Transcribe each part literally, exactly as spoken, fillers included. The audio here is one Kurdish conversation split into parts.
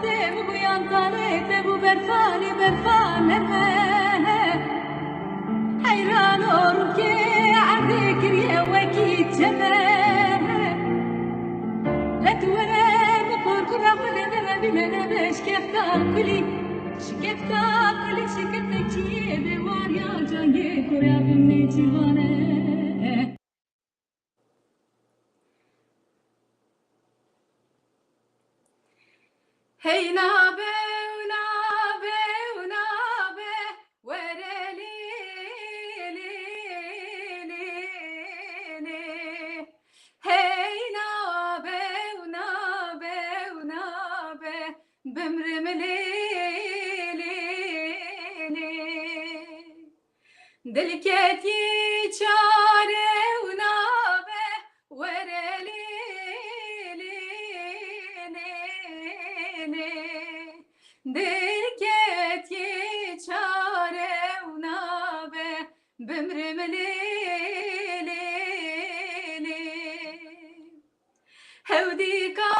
Te bûyan talê te bû berfanî berfane me. Heyran û rûkê erdê kiriye wekî çeme. Let were bi qorkura xwe de deme bîne nebe şikefta kulî. Şikefta kulî şikefte çiyê bê wariya cangê koya bin nêçîrvane. Hey nabe û nabe û nabe were lê lê lê lê. Hey nabe û nabe û nabe bimrim lê lê lê. Dil ketî çare û nabe were lê lê lê lê. Dil ketî çare û nabe bimrim lê lê lê. Hewdîka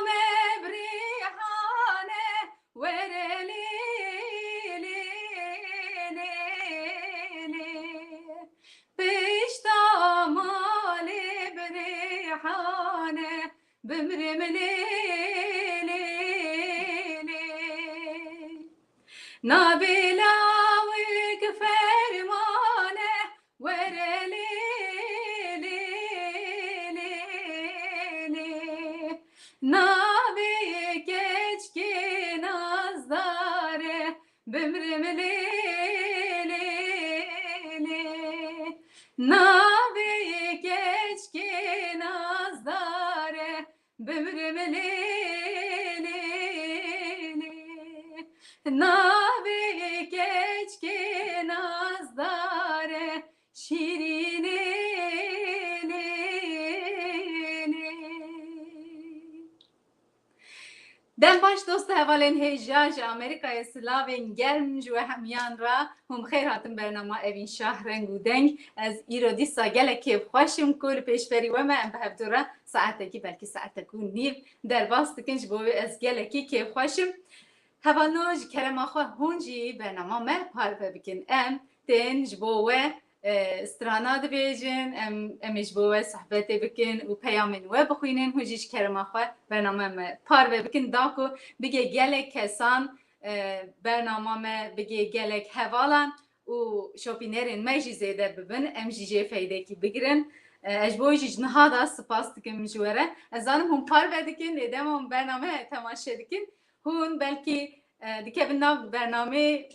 me bi rêhane were lê lê lê lê. Pişta malê bi rêhane bimrim lê lê lê. Nabê lawik fermane were lê lê lê lê. Nabê keçkê nazdare bimrim lê lê lê. Nabê keçkê nazdare bimrim lê lê lê. Navê keçkê nazdare şîrînê lê lê. Dem baş dost hevalên hêja ji Amerîkayê silavên germ ji we hemiyan re. Hûn bi xêr hatin bernama Evîn Şah Reng û Deng. Ez îro dîsa gelek kêfxweş im ku li pêşberî we me, em bi hevdu re saetekî, belkî saetek û nîv derbas dikin. Ji bo wê ez gelekî kêfxweş im. Hevalno, ji kerema xwe hûn jî bernama me parve bikin. Em tên ji bo we, e, strana dibêjin, em, em ê ji bo we sohbetê bikin û peyamên we bixwînin. Hûn jî ji kerema xwe bernama me parve bikin, da ku bigê gelek kesan, e, bernama me bigê gelek hevalan û şopînerên me jî zêde bibin, em jî jê feydekî bigirin. E, ez ji bo wê jî ji niha de spas dikim ji we re. Ez zanim hûn parve dikin, lê dema hûn bername temaşe dikin, hûn belkî, e, dikevin nav bernamê, e,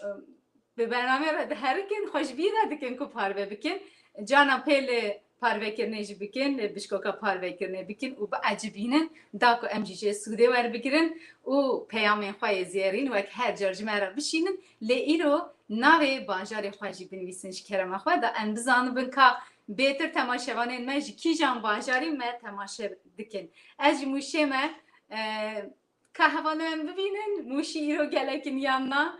bi bernamê re diherikin, xwe ji bîr re dikin ku parve bikin. Carna pê li parvekirinê jî bikin, li bişkoka parvekirinê bikin û biecibînin, da ku em jî jê sûdê werbigirin û peyamên xwe yê zêrîn wek her car ji me re bişînin. Lê îro navê bajarê xwe jî binivîsin ji kerema xwe, da em bizanibin ka bêtir temaşevanên me ji kîjan bajarî me temaşe dikin. Ez ji Mûşê me, e, ka hevalno em bibînin, Mûşî îro gelek in yan na,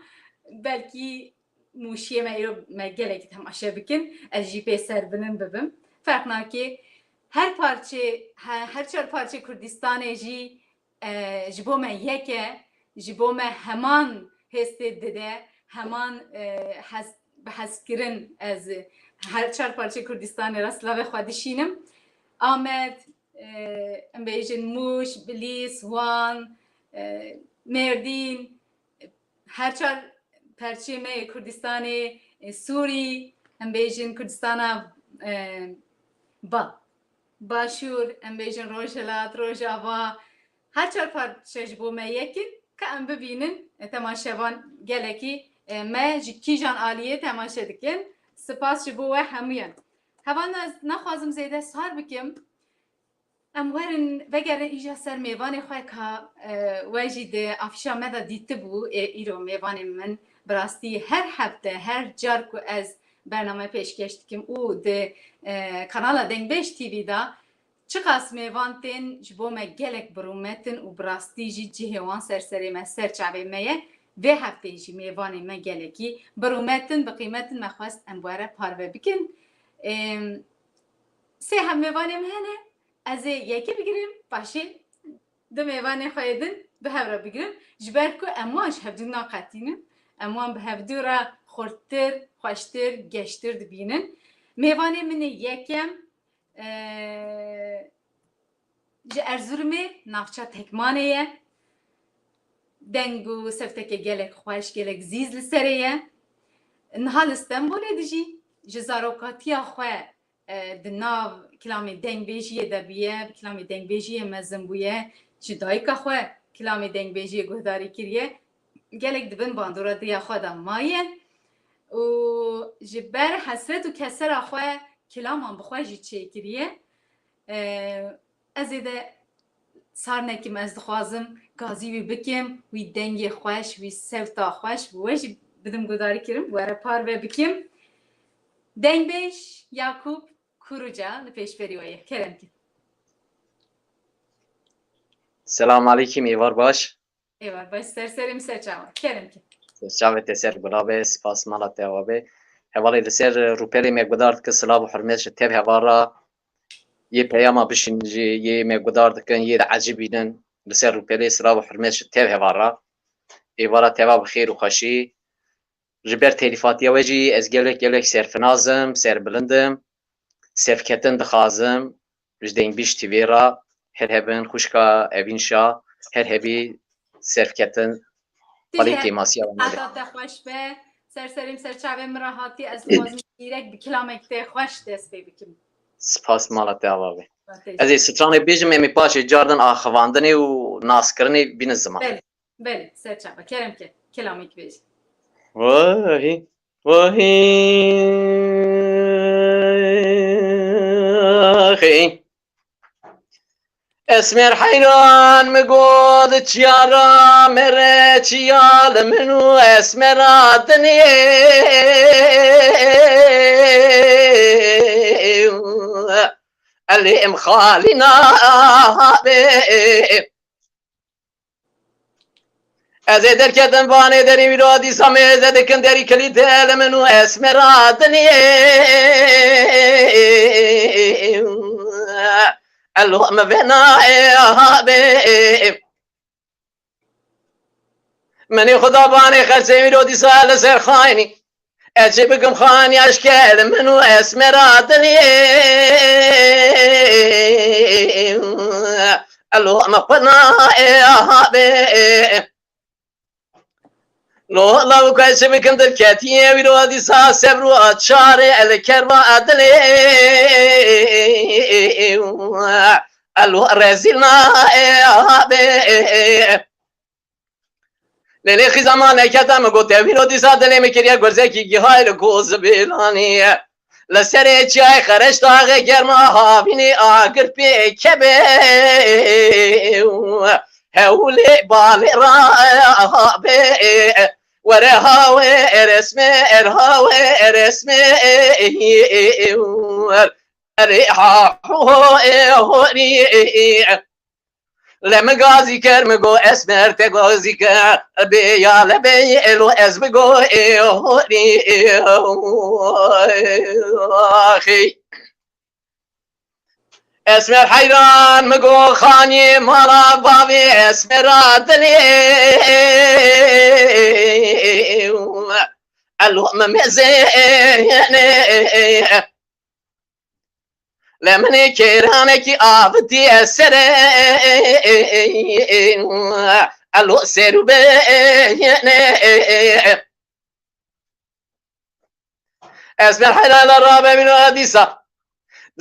belkî Mûşiyê me îro me gelekî temaşe bikin, ez jî pê serbinim bibim. Ferq nake. Her parçe, he-, her çar parçê Kurdistanê jî, e, ji bo me yek e, ji bo me heman hêstê dide, heman, e, hes-, bi hezkirin ez her çar parçê Kurdistanê re silavê xwe dişînim. Amed, e, em bêjin Mûş, Bilîs, Wan, e, Mêrdîn, her çar perçê me yê Kurdistanê, e, Sûrî, em bêjin Kurdistana, e, ba-, Başûr, em bêjin Rojhilat, Rojava, her çar parçe ji bo me yek in, ka em bibînin, e, temaşevan gelekî, e, me ji kîjan aliyê temaşe dikin. Spas ji bo we hemûyan. Hevalno, ez naxwazim zêde sar bikim. Em werin, vegerin îja ser mêvanê xwe ka, e, we jî di afîşa me de dîtibû. Ê, îro mêvanê min bi rastî her hefte, her car ku ez bername pêşkêş dikim û di, e, kanala Dengbêj T V de çiqas mêvan tên, ji bo me gelek bi rûmet in û bi rastî jî cihê wan ser serê me, ser çavê me ye. Vê hefteyê jî mêvanê me gelekî bi rûmet in, bi qîmet in, me xwest em bi we re parve bikin. Êm, sê hevmêvanê me hene. Ez ê yekê bigirim, paşê du mêvanê xwe yê din bi hev re bigirin. Ji ber ku em wan ji hevdû naqetînin, em wan bi hevdû re xurttir, xweştir, geştir dibînin. Mêvanê min ê yekem, e, ji Erzurumê, navça Tekmanê ye. Deng û sewteke gelek xweş, gelek zîz li serê ye. Niha li Stenbolê dijî, ji zarokatiya xwe e, di nav kilamê dengbêjiyê de bûye, bi kilamê dengbêjiyê mezin bûye, ji dayika xwe kilamê dengbêjiyê guhdarî kiriye, gelek di bin bandora diya xwe de maye û ji ber hesret û kesera xwe kilaman bi xwe jî çêkiriye. E, Ez ê de sar nekim, ez dixwazim gazî wî bikim, wî dengê xweş, wî sewta xweş, bi we jî bidim gudarî kirim, were parve bikim. Dengbêj Yakûp Kuruca li pêşberî we ye. Kerem ke. Selam aleykum, êvar baş. Êvar baş, ser serê min, ser çava. Kerem ke. Ser çavê te, ser gula be, spas mala te ava be. Hevalê, li ser rûpelê me gudar dikin, silav û hurmet ji tev heval ra. Yê peyama bişîn jî, yê me gudar dikin, yê diecibînin, li ser rûpelê silav û hurmet ji tev heval ra. Êvara teva bi xêr û xweşî. Ji ber telîfatiya we jî ez gelek gelek serfinaz im, serbilind im. Serfketin dixwazim ji Dengbêj T V ra. Her hebin xwişka Evîn Şa, her hebî serfketin. Xwedê kêmasiya wan nede. Hata te xweş be. Ser serê min, ser çavê min re hatî. Ez dixwazim zîrek bi kilamek te xweş dest pê bikim. Spas mala te ava be. Ez ê stranê bêjim, em ê paşê cardin axivandinê û naskirinê bînin ziman. Belê, belê, ser çava. Kerem ke, kilamek bêje. Wahî, wahî, axî. Esmer heyran mi got, çiyara mere çiya li min û esmera dinê. Elê em xalî nabe. Ez ê derketim vanê derî, wîro dîsa mêze dikin derî kilî dê li min û esmera dinê. Elo mi vena ê ahabê. Menê xuda banê xerçê, wîro dîsa li ser xaynî. Ez çi bikim xaniya ji kel min û esmera dilê. Elo me xwena ê ahabê. Lo law ku ez çi bikim dil ketiye, wîro dîsa sebr û çare el kerva dilê. Elo rezîl na ê ahabê. Lê lê xîza ma neketa min got, tevîno dîsa dilê min kiriye gurzekî gihayê li ku zibêlanî. Li serê çiyayê Xereç taxê germa havînê agir pê kebe. Hewlê balê ra habe. Were hawe eresme, er hawe eresme. Erê ha ho e horî. Le min gazî kir, min got, Esmer te gazî kir. Bê ya le bê elo ez bi go ê horî. Axî. Esmer heyran, min got, xaniyê mala bavê Esmera dilê. Elo min mezêne. Le minê kêranekî avitî ez serê. Elo ser û bêne. Ez ber heyran la rabe bîna dîsa.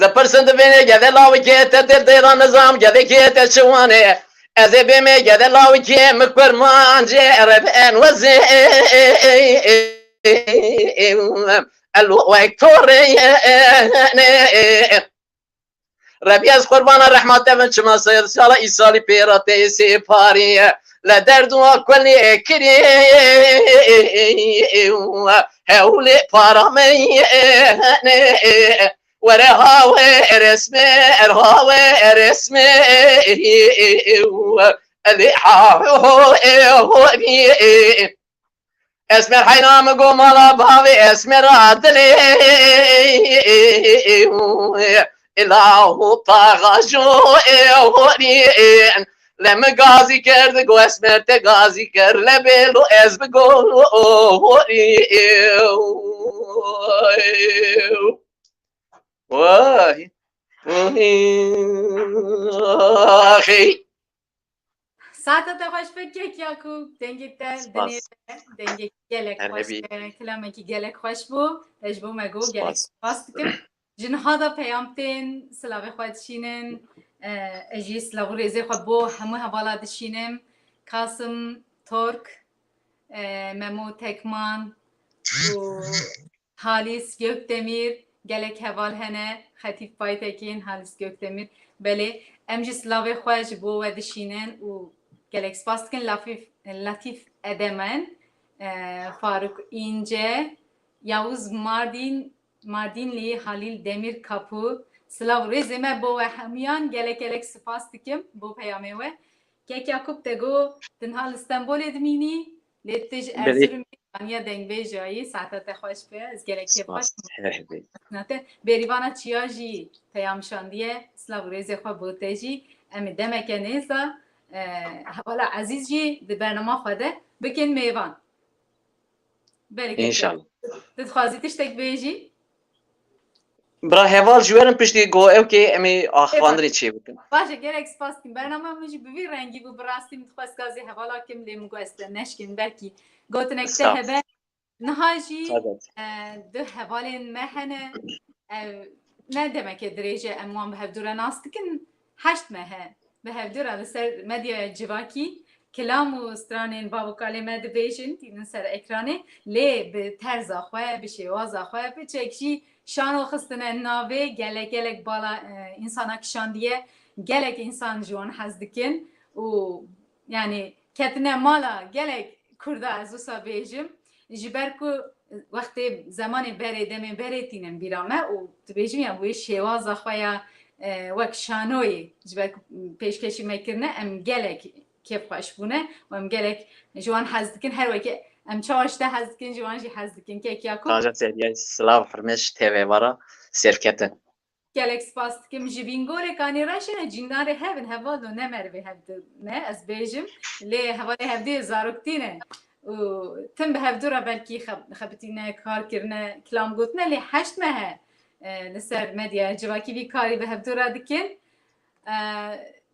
Li pirsin dibêne gede lawikê te dil dêra nizam gedekê te çiwane. Ez ê bême gede lawikê min kurmancê reb en wezê. Elo wek torê. Rebî ez qurbana rehma te bin, çima sala îsalî pêra te yê sêparî. Le derdû a kulî kirî. Hewlê para me. Were hawe resme, er hawe resme. Elê ha ho e ho. Esmer heyna min got mala bavê Esmera dilê. Ila hu taxa jo e horîn. Lê min gazî kir, digo ez me te gazî kir, lê bêlo ez bi go. Wahî. Wahî. Saeta te xweş be kek Yakûb, dengê te dinêre, dengê gelek xweş be, kilamekî gelek xweş bû, te ji bo me got gelek spas dikim. Ji niha de peyam tên, silavê xwe dişînin, e, ez jî silav û rêzê xwe bo hemû hevala dişînim. Kasim Tork, e, Memo Tekman û Halis Gökdemir, gelek heval hene, Xetîf Baytekîn, Halis Gökdemir. Belê, em jî silavê xwe ji bo we dişînin û gelek spas dikin. Lafîf-, Latîf Edemen, e, Faruk İnce, Yavuz Mardin, Mardinli, Halil Demir Kapı. Silav û rêzê me bo we hemûyan, gelek gelek spas dikim bo peyamê we. Kek Yakup te got, tu niha li Stenbolê dimînî, lê tu ji Belê. Erzurumê aniya dengbêjayî, saeta te xweş be, ez gelek kêfxweş Spas. Heh, be. Nate, bêrîvana çiya jî peyam şandiye, silav û rêzê xwe bo te jî. Em ê demeke nêz de, e, hevala ezîz jî di bernama xwe de bikin mêvan. Belê kek. Înşallah. Tu dixwazî tiştek bêjî? Bira heval ji we re piştî go, ew kê em ê axivandinê çê bikin. Baş e, gelek spas dikim. Bernama min jî bi vî rengî bû, bi rastî min dixwest gazê hevala kim, lê min got ez te neşkim, belkî gotinek te Sağ ol. Hebe. Niha jî, Sağ ol. E, du hevalên me hene. Ev ne demeke dirêj e, em wan bi hevdû re nas dikin. Heşt meh e. Bi hevdû re li ser medyaya civakî kilam û stranên bav û kalê me dibêjin, tînin ser ekranê, lê bi terza xwe, bi şêwaza xwe, piçek jî şano xistine navê, gelek gelek bala, e, însana kişandiye, gelek însan ji wan hez dikin û, yanî, ketine mala gelek Kurda, ez wisa bêjim, ji ber ku wextê zemanê berê, demê berê tînin bîra me û dibêjim ya wê şêwaza xwe ya, e, wek şanoyê, ji ber ku pêşkêşî me kirine, em gelek kêfxweş bûne û em gelek ji wan hez dikin. Her wekî em çawa ji te hez dikin, ji wan jî hez dikin. Kek Yakup. Taja seriyê silav, hurmet ji T V vara serketin. Gelek spas dikim. Ji Bîngolê kanî reşine cîndarê hevin, heval do ne merivê hevdû ne, ez bêjim. Lê hevalê hevdû yê zaroktî ne. Û tim bi hevdû re belkî xeb-, xebitîne, kar kirine, kilam gotine, lê heşt meh e, e, li ser medyaya civakî vî karî bi hevdû re dikin. E,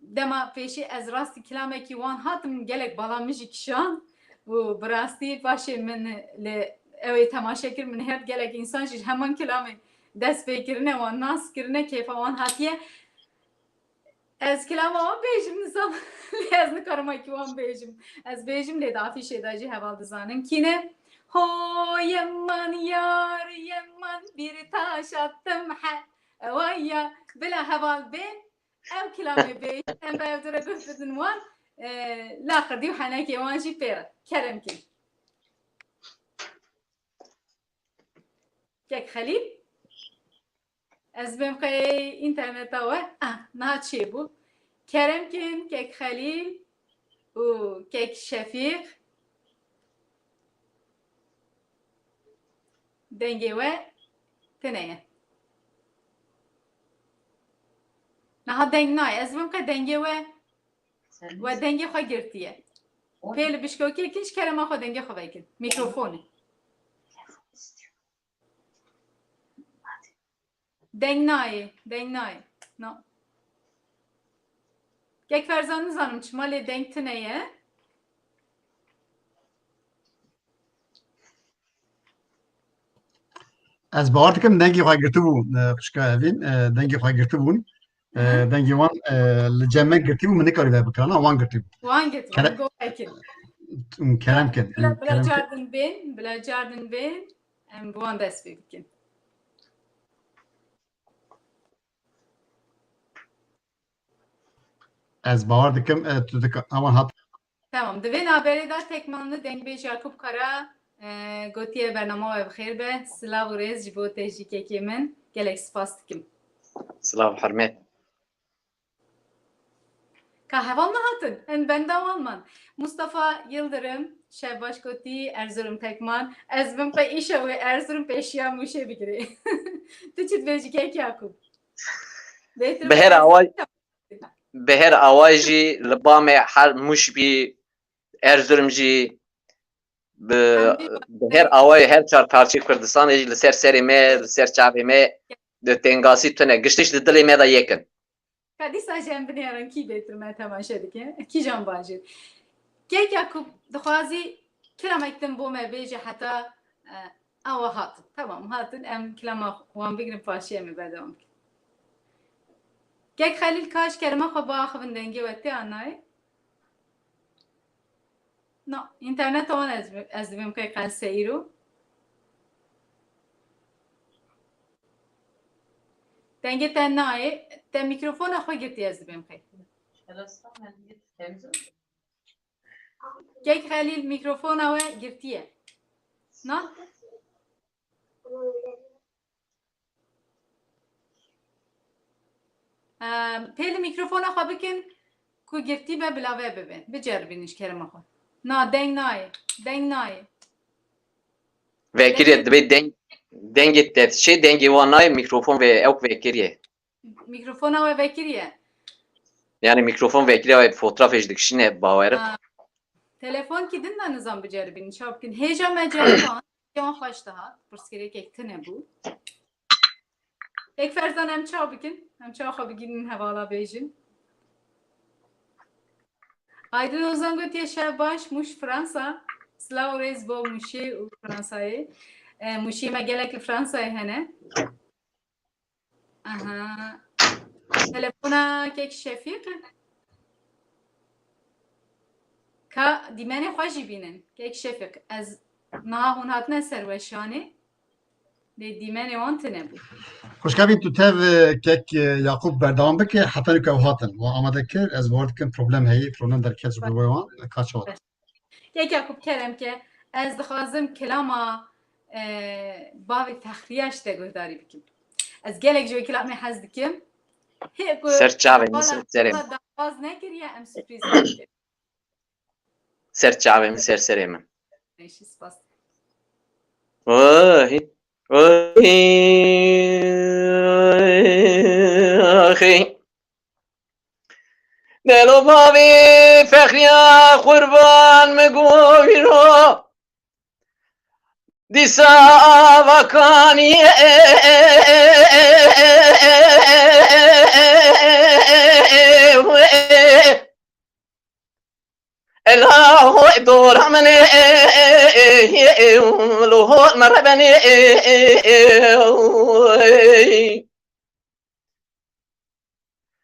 dema pêşî ez rastî kilamekî wan hatim, gelek bala min jî kişand û bi rastî paşê min li ew ê temaşe kir, min hêrt gelek însan jî ji heman kilamê dest pê kirine, wan nas kirine, kêfa wan hatiye. Ez kilama wan bêjim, nizam, lê ez nikarim wekî wan bêjim. Ez bêjim, lê di afîşê de jî heval dizanin kî ne. Ho yeman yar yeman, bir taş attım he. Ewa ya, bila heval bên, ew kilamê bêjin, em bi hevdû re guh bidin wan, e, laqidî û henekê wan jî pê re. Kerem kin. Kek Xelîl. Ez bêm qey înterneta we. Ah, niha çêbû. Kerem kin, Kek Xelîl û Kek Şefîq. Dengê we tune ye. Niha deng nayê. Ez bim qey dengê we, we dengê xwe girtiye. Pê li bişkokê kin, ji kerema xwe dengê xwe vekin. Mîkrofonê. Deng nayê, deng nayê. No. Kek Ferzan, nizanim çima, lê deng tune ye. Ez bawer dikim dengê xwe girtibû, e, xişka Evîn, e, dengê xwe girtibûn. E, Hı hı. Dengê wan, e, li cem me girtibû, min nikarî vebikirana, wan girtibû. Wan girt, wan Kere-, go vekin. Kerem kin, Bila, bila kerem kin. Cardin bên, bila cardin bên, em bi wan dest pê bikin. Ez bawer dikim, e, tu dika-, awan hat. Tamam, di vê navberê de Tekmanlı Dengbêj Yakup Kara, e, gotiye bernama we bi xêr be. Silav û rêz ji bo te jî kekê min. Gelek spas dikim. Silav, hurmet. Ka heval nehatin, em benda wan man. Mustafa Yıldırım, şev baş gotî, Erzurum Tekman. Ez bim qey îşev wê Erzurum pêşiya Mûşê bigirê. Tu çi dibêjî kek Yakup? Bêtir Bi her away. bi her awayê jî li ba me her Mûş bî, Erzurum jî, bi, bi her awayê her çar parçeyê Kurdistanê jî li ser serê me, li ser çavê me di tengasî tune. Giştiş di dilê me de yek in. Ka dîsa jî em binêrin kî bêtir me temaşe dike, kîjan bajêr. Kek Yakûb dixwazî kilamek din bo me bêje heta, e, awa hatin. Tamam, hatin, em kilama wan bigrin, paşê em ê berdewam bikin. Kek Xelîl, ka ji kerema xwe biaxivin, dengê we tê an nayê? Na, înterneta wan ez, ez dibêm qey qel seyîr o. Dengê te nayê, te mîkrofona xwe girtî, ez dibêm qey. Kek Xelîl, mîkrofona we girtiye. Na? Em, pê li mîkrofona xwe bikin ku girtî be, bila vê bibe. Biceribînin ji kerema xwe. Na, deng nayê. Deng nayê. Vekirî dengê dibê deng, dengê te çê dengê wan nayê, mîkrofon vê ew vekirî ye. Mîkrofona we vekirî ye. Yani mîkrofon vekirî ye, fotrafê jî dikişîne, bawerim. Ha. Telefon kî din de nizam biceribînin, çawa bikin. Hêja me ceriban. Yan xweş dihat, pirsgirêkek tune bû. Êk Ferzan, em çawa bikin? Em çawa xwe bigihînin hevala bêjin? Aydın Ozan gotiye, şev baş, Mûş Fransa. Silav û rêz bo Mûşê û Fransayê. E, Mûşê me gelek li Fransayê hene. Aha. Telefona kek Şefîq. Ka dîmenê xwe jî bînin. Kek Şefîq, ez niha hûn hatine ser weşanê. Lê dîmenê wan tune bû. Xwişka bîn tu tev, e, kek, e, Yaqûb berdewam bike, heta ku ew hatin. Wan amade kir, ez bawer dikim problem heye, problem derket ji bo wan, e, ka çawa. Kek Yaqûb, kerem ke, ez dixwazim kilama, e, bavê Fexriya ji te guhdarî bikim. Ez gelek ji wê kilamê hez dikim. Hê ku ser çavê min, ser serê min. Dawaz nekiriye, em sürpriz bikin. Ser çavê min, ser serê min. Eşî spas. Oy, oy, oy. Delo bavê Fexriya qurban mi govîro. Dîsa ava kanî Ela hoy dora min ê, lo hol me rebenê.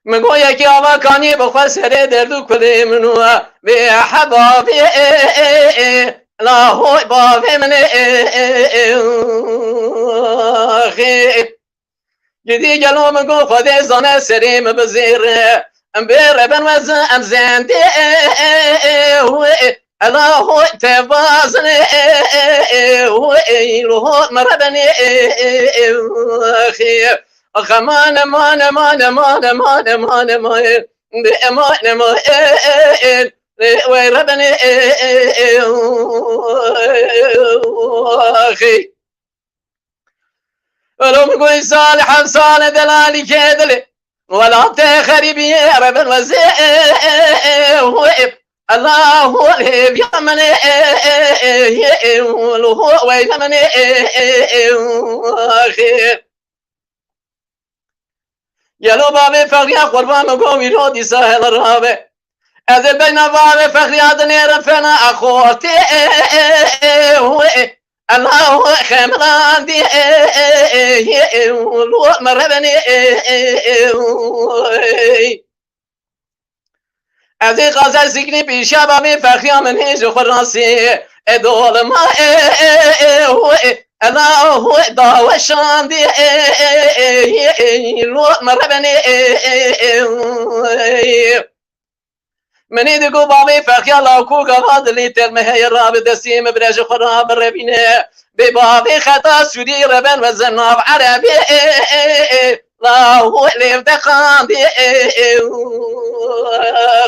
Min got yekî ava kanî bi xwe serê derd û kulê min û vê heba vê, la hoy bavê min ê, xê. Gidî gelo min got Xwedê zane serê min bizêre. Em bê reben wezin em zendê, ela hoy te bazin, lo hol me rebenê, xê. Axe mane, mane, mane, mane, mane, mane, mane, mane, mane, mane, wey rebenê, xê. Welo min got sal, heft sal delalî kê dilê. Welatê xerîbî reben wezê, Allahu lêviya min, lo wey min, xê. Gelo bavê Fexriya qurban min got wîro dîsa hel rabe. Ez ê beyna bavê Fexriya dinêrim fena axortê. Ela xemlandî, lo me rebenê. Ez ê qaze ziknî pîşa bavê Fexriya min hê ji xwe rastî. E dolma, e, e, e, ho, e, ela ho, e, daweşandî, e, e, e, e, e, lo me rebenê, e, e, e, e. Minê digo bavê Fexriya la ku gava dilê te me heye rabi destê me bire ji xwe rabirevîne. Bê bavê xeta Sûrî reben we zenav Erebê, e, e, e, e. La ho lêv de qandê, e, e,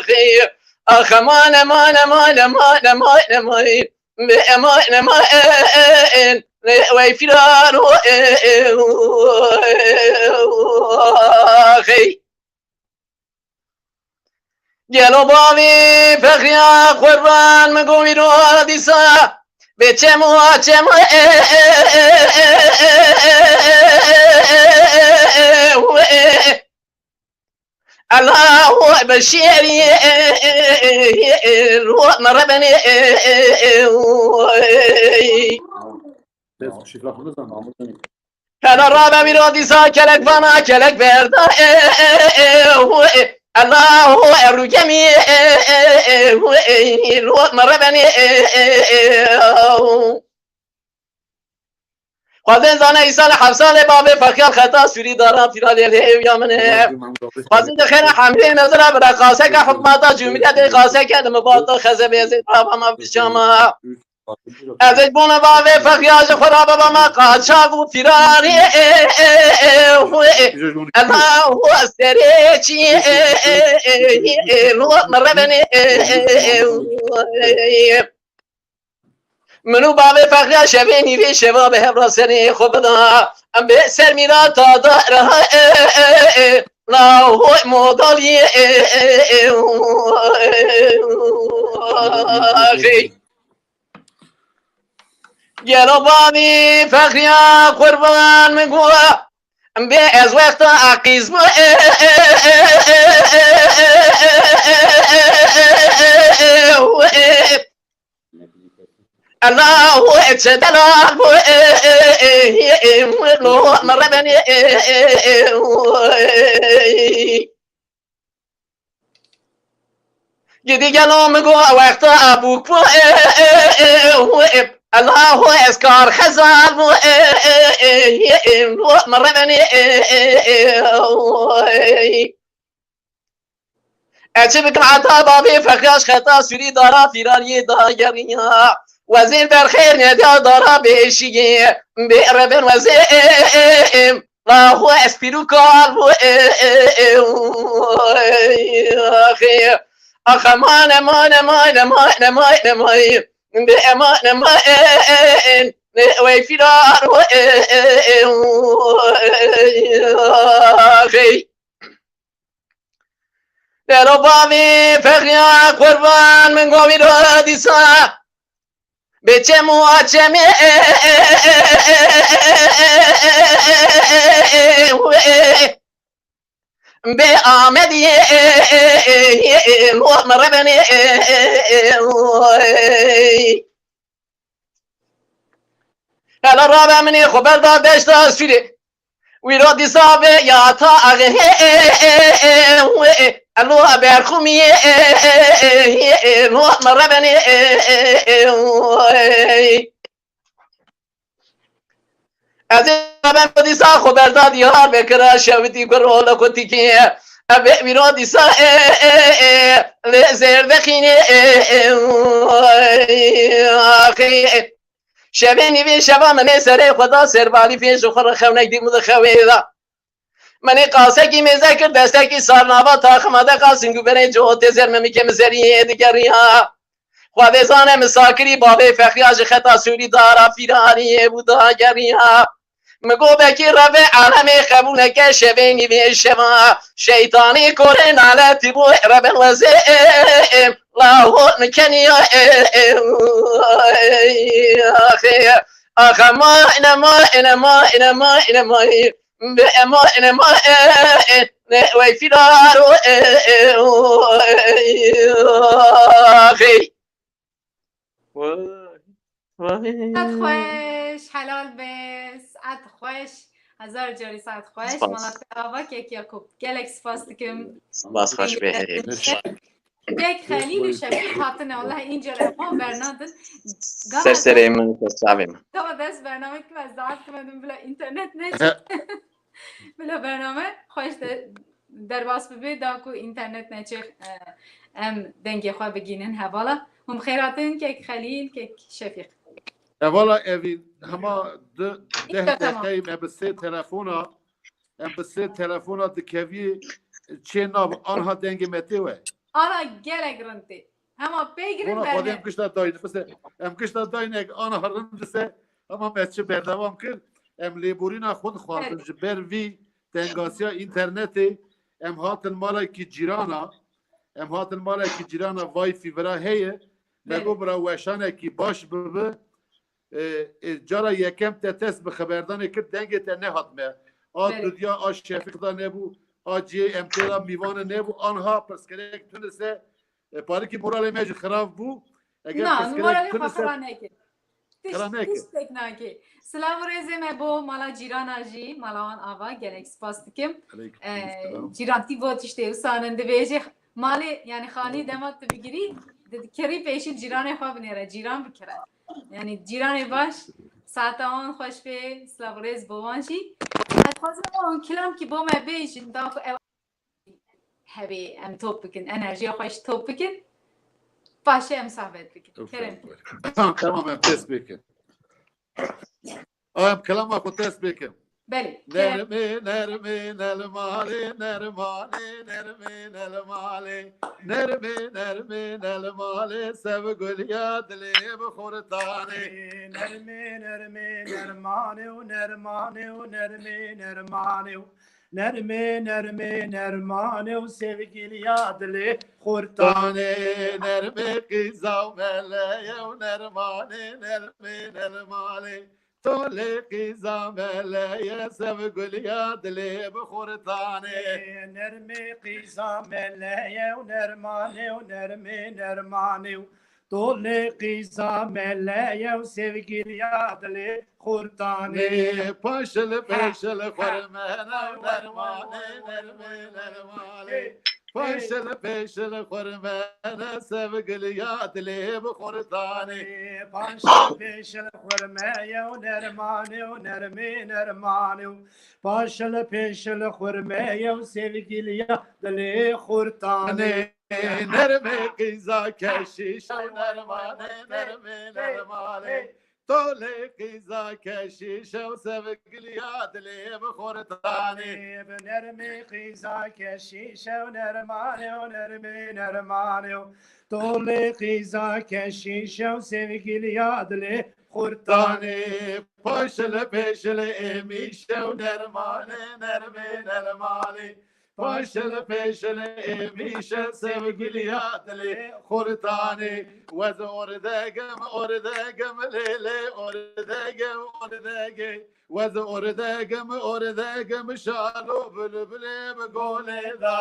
e, e. Axe mane, mane, mane, mane, mane, mane. Bi eman, eman, e, e, e, e, wey firaro, e, e, e, e, hey. Gelo bavê Fexriya Qurban min govî ro dîsa. Bê çemo çemo Allahu be şêrî ro me rebenê. Hela rabe wî ra dîsa kelek vana kelek berda. Allahu erûgemî ro me rebenê. Xwedê zane îsal hefsalê bavê Fexriya xeta sûrî dara fîralê lê ew ya min e. Xwezî de xêra hemlê mezra bira qaseke hikmeta cumhuriyetê qaseke de mibata xezebê zê baba ma bişama. Ez ê bona bavê Fexriya ji xwe ra baba me qaçax û fîrarî. Ela û serê çî lo me rebenê. Min û bavê Fexriya şevê nîvê şeva bi hev ra serê xwe bida. Em bê ser mîra ta da reha. La hoy modalî. Gelo bavî Fexriya Qurban min got, bê ez wexta aqîz bû. Allahu çe delal bû. Lo me rebenê. Gidî gelo min got wexta bûk bû. Allahu ez kar xezal bû. Min rebenê. Ez çi bikim heta bavê Fexriya ji xeta sûrî dara fîrariyê da geriya. Wezîr berxêr nediya dara bêşiyê. Bê reben wezê. Laxo ez pîr û kal bû. Ax, aman, aman, aman, aman, aman, aman. Bi aman, aman. Wey firar. Axê. Dero bavê Fexriya Qurban min govî ro dîsa. Bê çem û açemê. Bê Amediyê. Lo me rebenê. Hela rabe minê xwe berda deşta sûrê. Wî ro dîsa be ya ta axê. Elo berxumiyê. Lo me rebenê. Ez ê rabe dîsa xwe berda diyar be kira şewitî ku role ku tîkê. Ebe wî ro dîsa lê zêr vexînê. Axê. Şevê nîvê şeva min ê serê xwe da serbalî fê ji xwe re xewnek dî min di xewê da. Min ê qasekî mêze kir destekî sarnava taxima de qasin guberê cotê zer memikê min zeriyê digeriya. Xwedê zane min sakirî bavê Fexriya ji xeta sûrî dara fîraniyê bû dageriya. Min got bekî revê alemê qebûl neke şevê nîvê şeva. Şeytanî korê naletî bû reben wezê. Laho nikeniya. Axê. Axa ma ine ma ine ma ine ma ine ma. Be ema ine ma. Ne wey firaro. Axê. Vay. Vay. Saet xweş, helal be, saet xweş. Hezar carî saet xweş. Spas. Mala te ava kek Yakup. Gelek spas dikim. Spas xweş be herê. Kek Xelîl û Şefîq hatine, wela înca re xwe bernadin. Ser serê min, ser çavê min. Gava dest bername kim ez daet kim edim bila înternet neçe. Bila bername xweş de derbas bibe, da ku înternet neçe, e, em dengê xwe bigînin hevala. Hûn bi xêr hatin kek Xelîl, kek Şefîq. Hevala evî hema du, deh deqeyê me bi sê telefona, em bi sê telefona dikevî çê nav anha dengê me tê we. Ana gelek rind tê. Hema pê girin. Bona xwedê em gişta dayne, bise em gişta dayne ana rind dise, ama me çi berdewam kir, em lêborîna xwe dixwazin. Evet. Ji ber vî tengasiya înternetê em hatin malekî cîrana, Em hatin malekî cîrana Wi-Fi vira heye. Me got bira weşanekî baş bibe. E, e, cara yekem te test bi xeberdanê kir, dengê te nehat me. A Dudya, a Şefîq da nebû, a cihê em tê de mîvane nebû. Anha pirsgirêk tunise, e, parikî moralê me jî xirab bû. Eger Na, pirsgirêk moralê xwe tunise, xira neke. Tişt, Xira neke. Tiştek nake. Silav û rêzê me bo mala cîrana jî, mala wan ava, gelek spas dikim. Aleyküm Ee, selam. Cîran tî bo tiştê wisa nin dibêje. Malê, yani xanî dema tu bigirî, di-, kerî pêşî cîranê xwe binêre, cîran bikire. Yani cîranê baş, saeta wan xweş bê, silav û rêz bo wan jî. Ez xwazim wan kilam ki bo me bêjin, da ku ew hebê em top bikin, enerjiya xwe ji top bikin. Paşê em sohbet bikin. Kerem. Tamam, tamam, em test bikin. Em kelama xwe test bikin. Belê, kerem. Nermê, nermê, nelmalê, nermanê, nermê, nelmalê. Nermê, nermê, nelmalê, sevgiliya dilê bi xurtanê. Nermê, nermê, nermanê û nermanê û nermê, nermanê û Nermê, nermê, nermanê û sevgiliya dilê xurtanê. Tanê, nermê qîza û meleye û nermanê, nermê, nermanê. Tolê qîza meleye, sevgiliya dilê bi xurtanê. Nermê qîza meleye û nermanê û nermê, nermanê û Tolê qîza meleye û sevgiliya dilê xurtanê. Nê, paşil pêşil xurmene û nermanê, nermê, nermanê. Paşil pêşil xurmene, sevgiliya dilê bi xurtanê. Paşil pêşil xurmeye û nermanê û nermê, nermanê û Paşil pêşil xurmeye û sevgiliya dilê xurtanê. Nermê qîza keşîşe û nermanê, nermê nermanê. Tolê qîza keşîşe û sevgiliya dilê bi xurtanê. Bi nermê qîza keşîşe û nermanê û nermê nermanê û tolê qîza keşîşe û sevgiliya dilê xurtanê. Paşil pêşil êmîşe û nermanê, nermê nermanê. Paşil pêşil êmîşe, sevgiliya dilê xurtanê. Wez ordegim, ordegim, lê lê ordegê, ordegê. Wez ordegim, ordegim, şalo bilbilê bi golê da.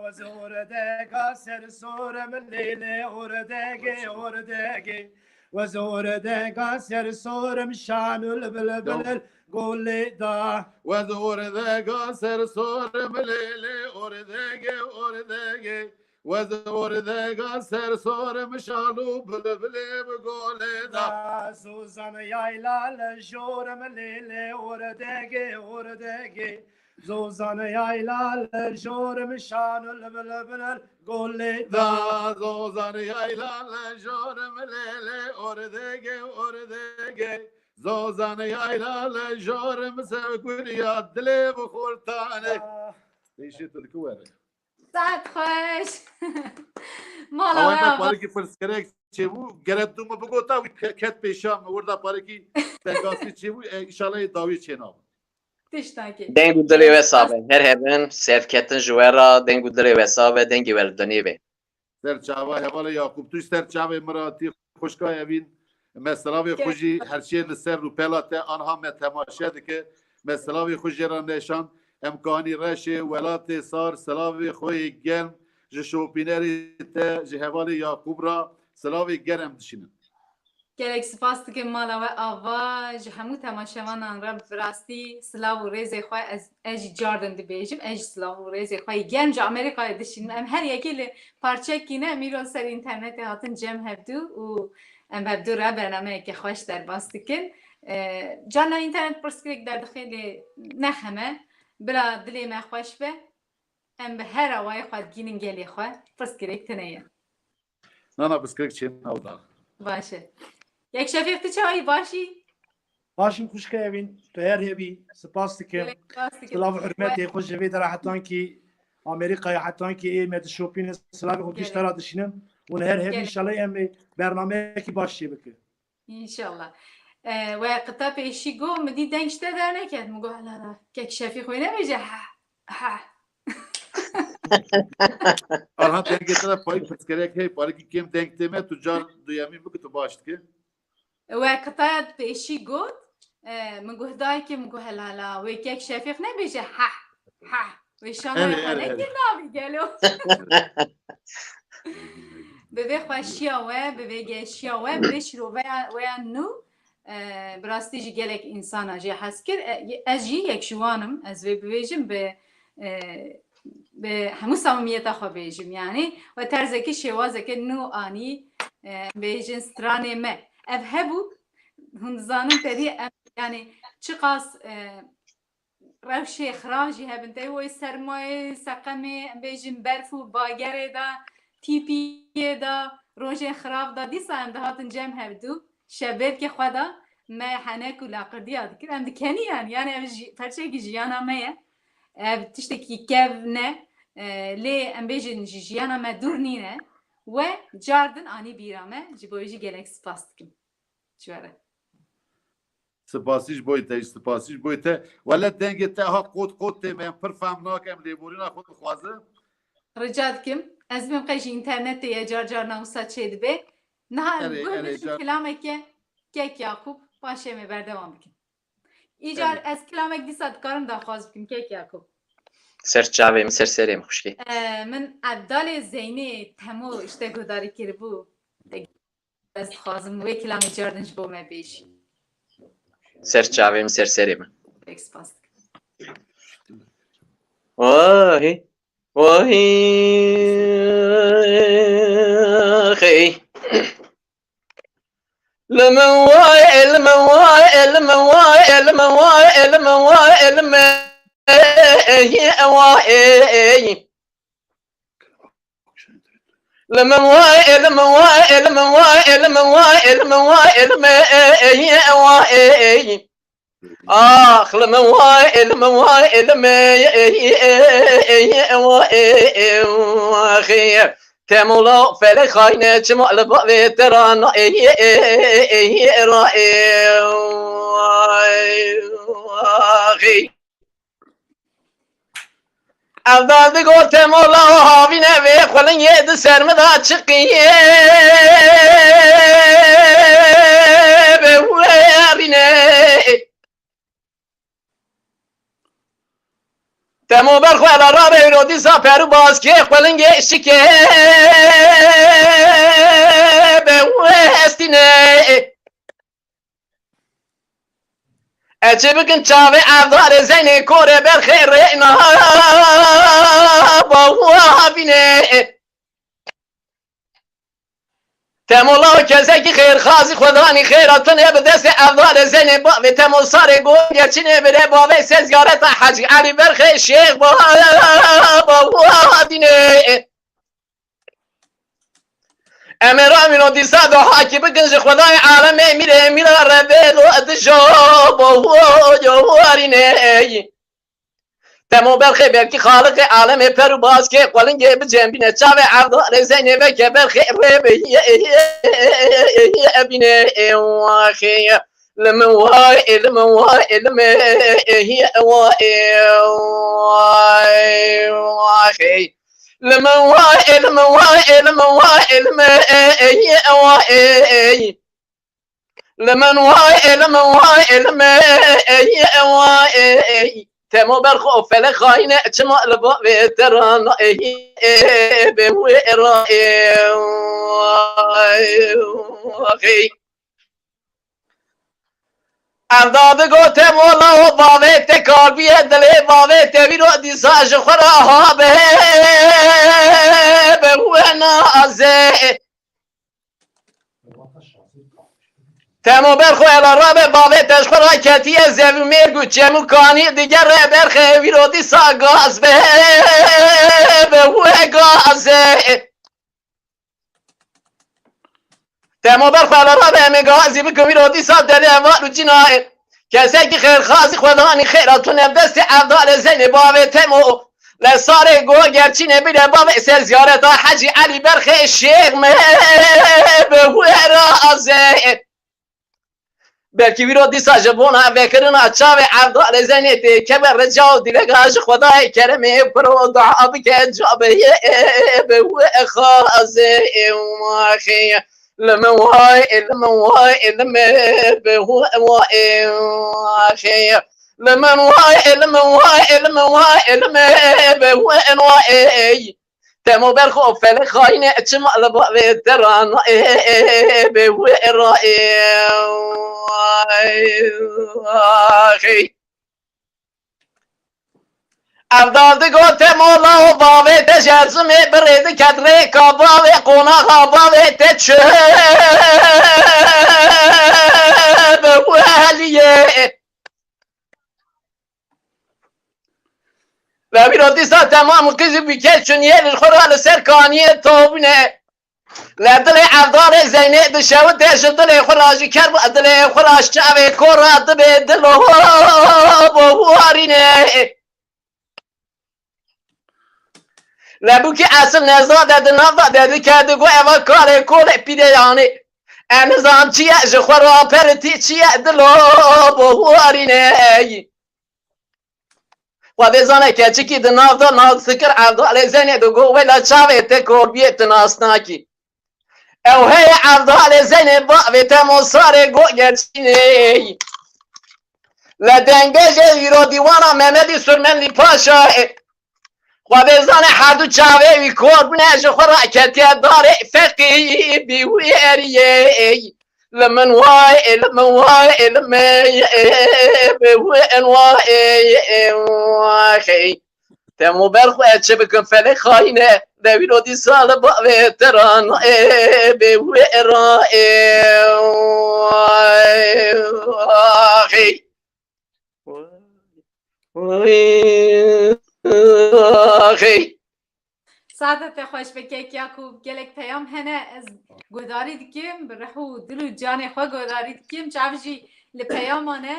Wez ordega ser sorim, lê lê ordegê, ordegê. Wez ordega ser sorim, şanul bilbil golê da. Wez ordega ser sorim, lê lê ordegê, ordegê. Wez ordega ser sorim, şalo bilbilê bi golê da. Zozan yayla li jorim, lê lê ordegê, ordegê. Zozan yayla li jorim, şanul bilbil golê da. Zozan yayla li jorim, lê lê ordegê, ordegê. Zozan yayla li jorim, sevgiliya dilê bi xurtanê. Ah. Pêşî tu dikî were. Saet xweş. Mala Away me me ava. Parikî pirsgirêk çêbû, gere tu min bigota, wî ke-, ket pêşa min, wirda parikî tengasî çêbû, e, înşallah ê dawî çênabin. Tiştakê. Deng û dilê we sax be. Her hebin, serketin ji we re, deng û dilê we sax be, dengê we li dinê be. Ser çava hevalê Yaqûb, tu ser çavê min re tî xwişka Evîn. Me silavê xwe jî her çê li ser rûpela te anha me temaşe dike. Me silavê xwe jê re neşand. Em kanî reşê welatê sar, silavê xwe yê germ ji şopînerê te, ji hevalê Yaqûb re silavê germ dişînin. Gelek spas dikim mala we ava, ji hemû temaşevanan re bi rastî silav û rêzê xwe ez, ez jî cardin dibêjim, ez jî silav û rêzê xwe yê germ ji Amerîkayê dişînim. Em her yekê li parçekî ne, em îro li ser înternetê hatin cem hevdû û em hevdû re bernameyeke xweş derbas dikin. Ee, carna înternet pirsgirêk derdixê lê nexeme, bila dilê me xweş be. Em bi her awayê xwe digînin gelê xwe, pirsgirêk tune ye. Nana pirsgirêk çê nav da. Baş e. Yek Şefîq, tu çawa yî, baş î? Baş im xwişka Evîn, tu her hebî, spas dikim. Gelek spas dikim. Silav û hurmetê xwe ji vê dera hetankî Amerîkayê, hetankî ê me dişopîne, silavê xwe giş te re dişînim. Hûn her hebî, înşallah em ê bernameyekî baş çê bikin. Înşallah. E, we qita pêşî got, min dî deng ji te derneket. Min got, "Ela, kek Şefîq wê nebêje, ha, ha." Arhan, dengê te de parîk pirskerek heye, parîkî kêm deng tê me, tu car duyemîn bike, tu baş dike. We qitaya pêşî got, e, min guh dayê kê, min got, "Helala, wê kek Şefîq nebêje, heh, heh." Wê şana Erê, wê xwe erê, erê. Nekir navî gelo. Bi vê xweşiya we, bi vê geşiya we, bi vê şîroveya we ya nû, e, bi rastî jî gelek însana jê hez kir. E, ez jî yek ji wan im, ez vê bibêjim, bi, e, bi hemû samimiyeta xwe bêjim, yanî we terzekî şêwazeke nû anî, e, em bêjin stranê me. Ev hebû, hûn dizanin te dî em, yanî çiqas, e, rewşê xirav jî hebin, tey wê sermayê, seqemê, em bêjin berf û bagerê de, tîpiyê de, rojên xirav de, dîsa em dihatin cem hevdû, şebêrkê xwe de me henek û laqirdiya dikir. Em dikenî yanî, yanî ev jî perçekî jiyana me ye. Ev tiştekî kev ne, e, lê em bêjin ji jiyana me dûr nîne. We cardin anî bîra me, ji bo wê jî gelek spas dikim. Ji we re. Spasî ji bo te, spasî ji bo te. Wele dengê te ha qot qot tê me, em pir fehm nakem, lêborîna xwe dixwazim. Rica dikim. Ez bim qey ji înternetê ye, car carna wisa çêdibe. Niha em Erê, guh erê, bêjin car- kilameke Kek Yakûb, paşê em ê berdewam bikin. Îcar Erê. Ez kilamek dîsa dikarim daxwaz bikim, Kek Yakûb. Ser çavê min, ser serê min xwişkê. E, min Evdalê Zeynê Temo işte guhdarî kiribû. Ez dixwazim wê kilamê cardin ji bo me bêjî. Ser çavê min, ser serê min. Pek spas dikim. Wahî, wahî, xey. Li min wayê, li min wayê, li min wayê, li min wayê, li min wayê, li min wayê, li min wayê. Li min wayê, li min wayê, li min wayê, li min wayê, li min wayê, li min wayê, li min wayê. Ax, li min wayê, li min wayê, li min wayê. Temola felek xayne, çima li bavê te ra na. Evdal digot, Temola havîne vê xulingê di ser min de çiqiye bi werîne. Temo berxwe la rabe îro dîsa per û baskê xulingê şike bi westîne. Eçê bikin çavê Evdarê Zeynê korê berxê rêna bawa vînê. Temo law kesekî xêrxazî xwedanî xêra tunê bi destê Evdarê Zeynê bavê Temo sarê gol geçinê bire bavê se ziyareta Hecî Elî berxê şêx bawa dînê. Em ê ramîno dîsa duhakî bikin ji Xwedayê alemê mîrê mîra re bê do dijo bo wo yo warînê. Temo berxê belkî Xaliqê alemê per û baskê qulingê bicembîne çavê Evdarê Zeynê veke berxê rê bê ye bîne ê waxê. Li min wayê, li min wayê, li min wayê, waxê. Li min wayê, li min wayê, li min wayê, li min wayê. Li min wayê, li min wayê, li min wayê. Temo berxo felek xayne, çima li bavê te ra nayê bê wê ra ê. Evda digote mola û bavê te kalbiye dilê bavê te vîro dîsa ji xwe re ha be be wena azê. Temo berxwe la rabe bavê te ji xwe re ketiye zevî mêrg û çem û kanî digere berxe vîro dîsa gaz be be we gazê. Temo berxwe la rabe em ê gazî bikin wîro dîsa dere var û cîna. Kesekî xêrxazî xwedanî xêra tune destê Evdalê Zeynê bavê Temo. Le sarê go gerçîne bile bavê ser ziyareta Hecî Elî berxê şêx me bi wera azê. Belkî wîro dîsa ji bona vekirina çavê Evdalê Zeynê tê keve rica û dîlega ji Xwedayê keremê piro dua bike, ca bi yê bi wê xazê û axê. Li min wayê, li min wayê, li min bi wê wayê, axê. Li min wayê, li min wayê, li min wayê, li min bi wê wayê. Temo ber xwe felek xayîne, çima li bavê te ra nayê, bê wê ra ê. Axê. Evdal digot, Temo lawo bavê te ji erzimê birê diket rêka bavê, qonaxa bavê te çi bi weliyê. Lewîro dîsa temam qîzî bû, kes çûniyê li xwe ra li ser kaniyê tobûne. Le dilê Evdalê Zeynê dişewite ji dilê xwe ra, ji kerba dilê xwe ra, ji çavê kor ra dibê dilo bo warîne. Lebûkî esil nezade di nav de dedike, digo eva karê kolê pîrê yanê. Em nizam çi ye ji xwe ra peritî, çi ye dilo bo warîne. Xwedê zane keçikî di nav de nav dikir Evdalê Zeynê digo wela çavê te korbiyê tu nas nakî. Ew heye Evdalê Zeynê bavê te mosarê go gerçînê. Le dengê jê îro dîwana Memedî Surmenlî Paşa e. Xwedê zane her du çavê wî kor bûne, ji xwe ra ketiye darê feqî bî wî eriyê. Li min wayê, li min wayê, li min bi wê en wayê, waxê. Temo ber xwe çi bikin felek xayîne, dewîro dîsa li bavê te ra nayê, bê wê ra ê. Axê. Saete te xweş be kek Yakûb. Gelek peyam hene, ez guhdarî dikim, bi rih û dil û canê xwe guhdarî dikim. Çav jî li peyama ne,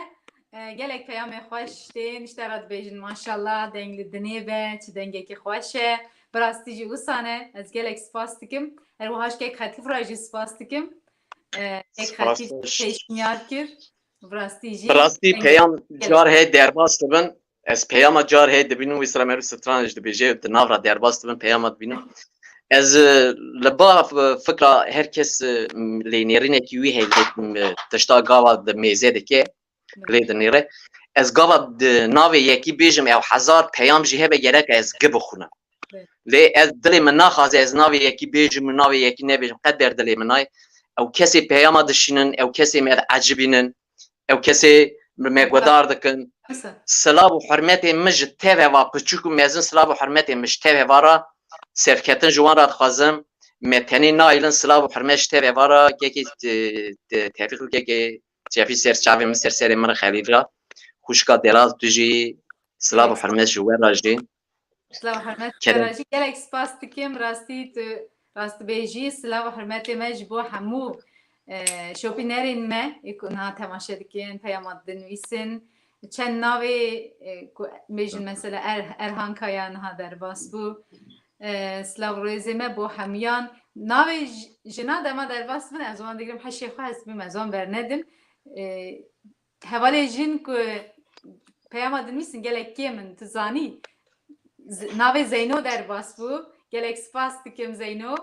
e, gelek peyamê xweş tên, ji te re dibêjin maşallah, deng li dinê be, çi dengekî xweş e. Bi rastî jî wisa ne, ez gelek spas dikim. Her wiha ji kek Xetîf re jî spas dikim. E, kek Xetîf pêşniyar kir. Bi rastî jî Bi rastî peyam car heye derbas dibin. Ez peyama car heye dibînim, wî sira me rû stran ji dibêje, di nav ra derbas dibin, peyama dibînim. Ez, e, li ba f-, fikra her kes, e, m-, lênêrînekî wî heye, lê, m-, tişta gava di mêze dike, lê dinêre. Ez gava di navê yekî bêjim, ew hezar peyam jî hebe gerek ez gi bixwînim. Lê ez dilê min naxwaze ez navê yekî bêjim û navê yekî nebêjim, qet ber dilê min nayê. Ew kesê peyama dişînin, ew kesê me diecibînin, ew kesê me guhdar dikin. Silav û hurmetê min ji teveva piçûk û mezin, silav û hurmetê min ji teveva ra serketin ji wan ra dixwazim. Me tenê nayilin, silav û hurmet ji teveva ra, kekê, e, e, Tevfîq û kekê Cefî ser çavê min, ser serê min re Xelîl ra. Xwişka delal tu jî silav û hurmet ji we ra jî. Silav û hurmet ji we ra jî. Gelek spas dikim. Rastî tu rastibêjî, silav û hurmetê me ji bo hemû, e, şopînerên me ê ku niha temaşe dikin, peyama dinivîsin. Çend navê, e, ku bêjin mesela Er-, Erhan Kaya niha derbas bû. E, silav û rêzê me bo hemiyan. Navê j-, jina dema derbas bin, ez wan digirim heşê xwe, ez bim, ez wan bernedim. E, hevalê jin ku peyama dinivîsin gelek kêm in, tu zanî. Z-, navê Zeyno derbas bû. Gelek spas dikim Zeyno.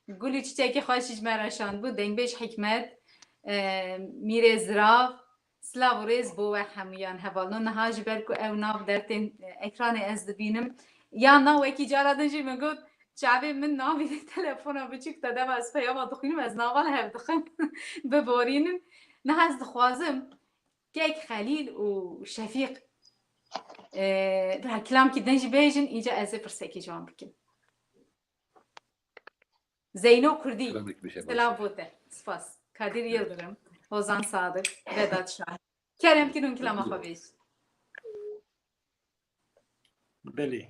Gul û çiçekê xweş ji me re şand bû. Dengbêj Hikmet, e, Mîrê Zirav, silav û rêz bo we hemûyan hevalno. Niha ji ber ku ew nav dertên, e, ekranê ez dibînim. Ya na wekî cara din jî min got, çavê min navî telefona biçûk te dema ez peyama dixwînim, ez navan hev dixim biborînin. Niha ez dixwazim kek Xelîl û Şefîq, e, bira kilamkî din jî bêjin, îca ez ê pirsekê ji wan bikim. Zeyno Kurdî, selam bo te. Spas. Kadir Yildirim, Hozan Sadık, Vedat Şahin. Kerem kin hûn kilama xwe bêjin. Belê.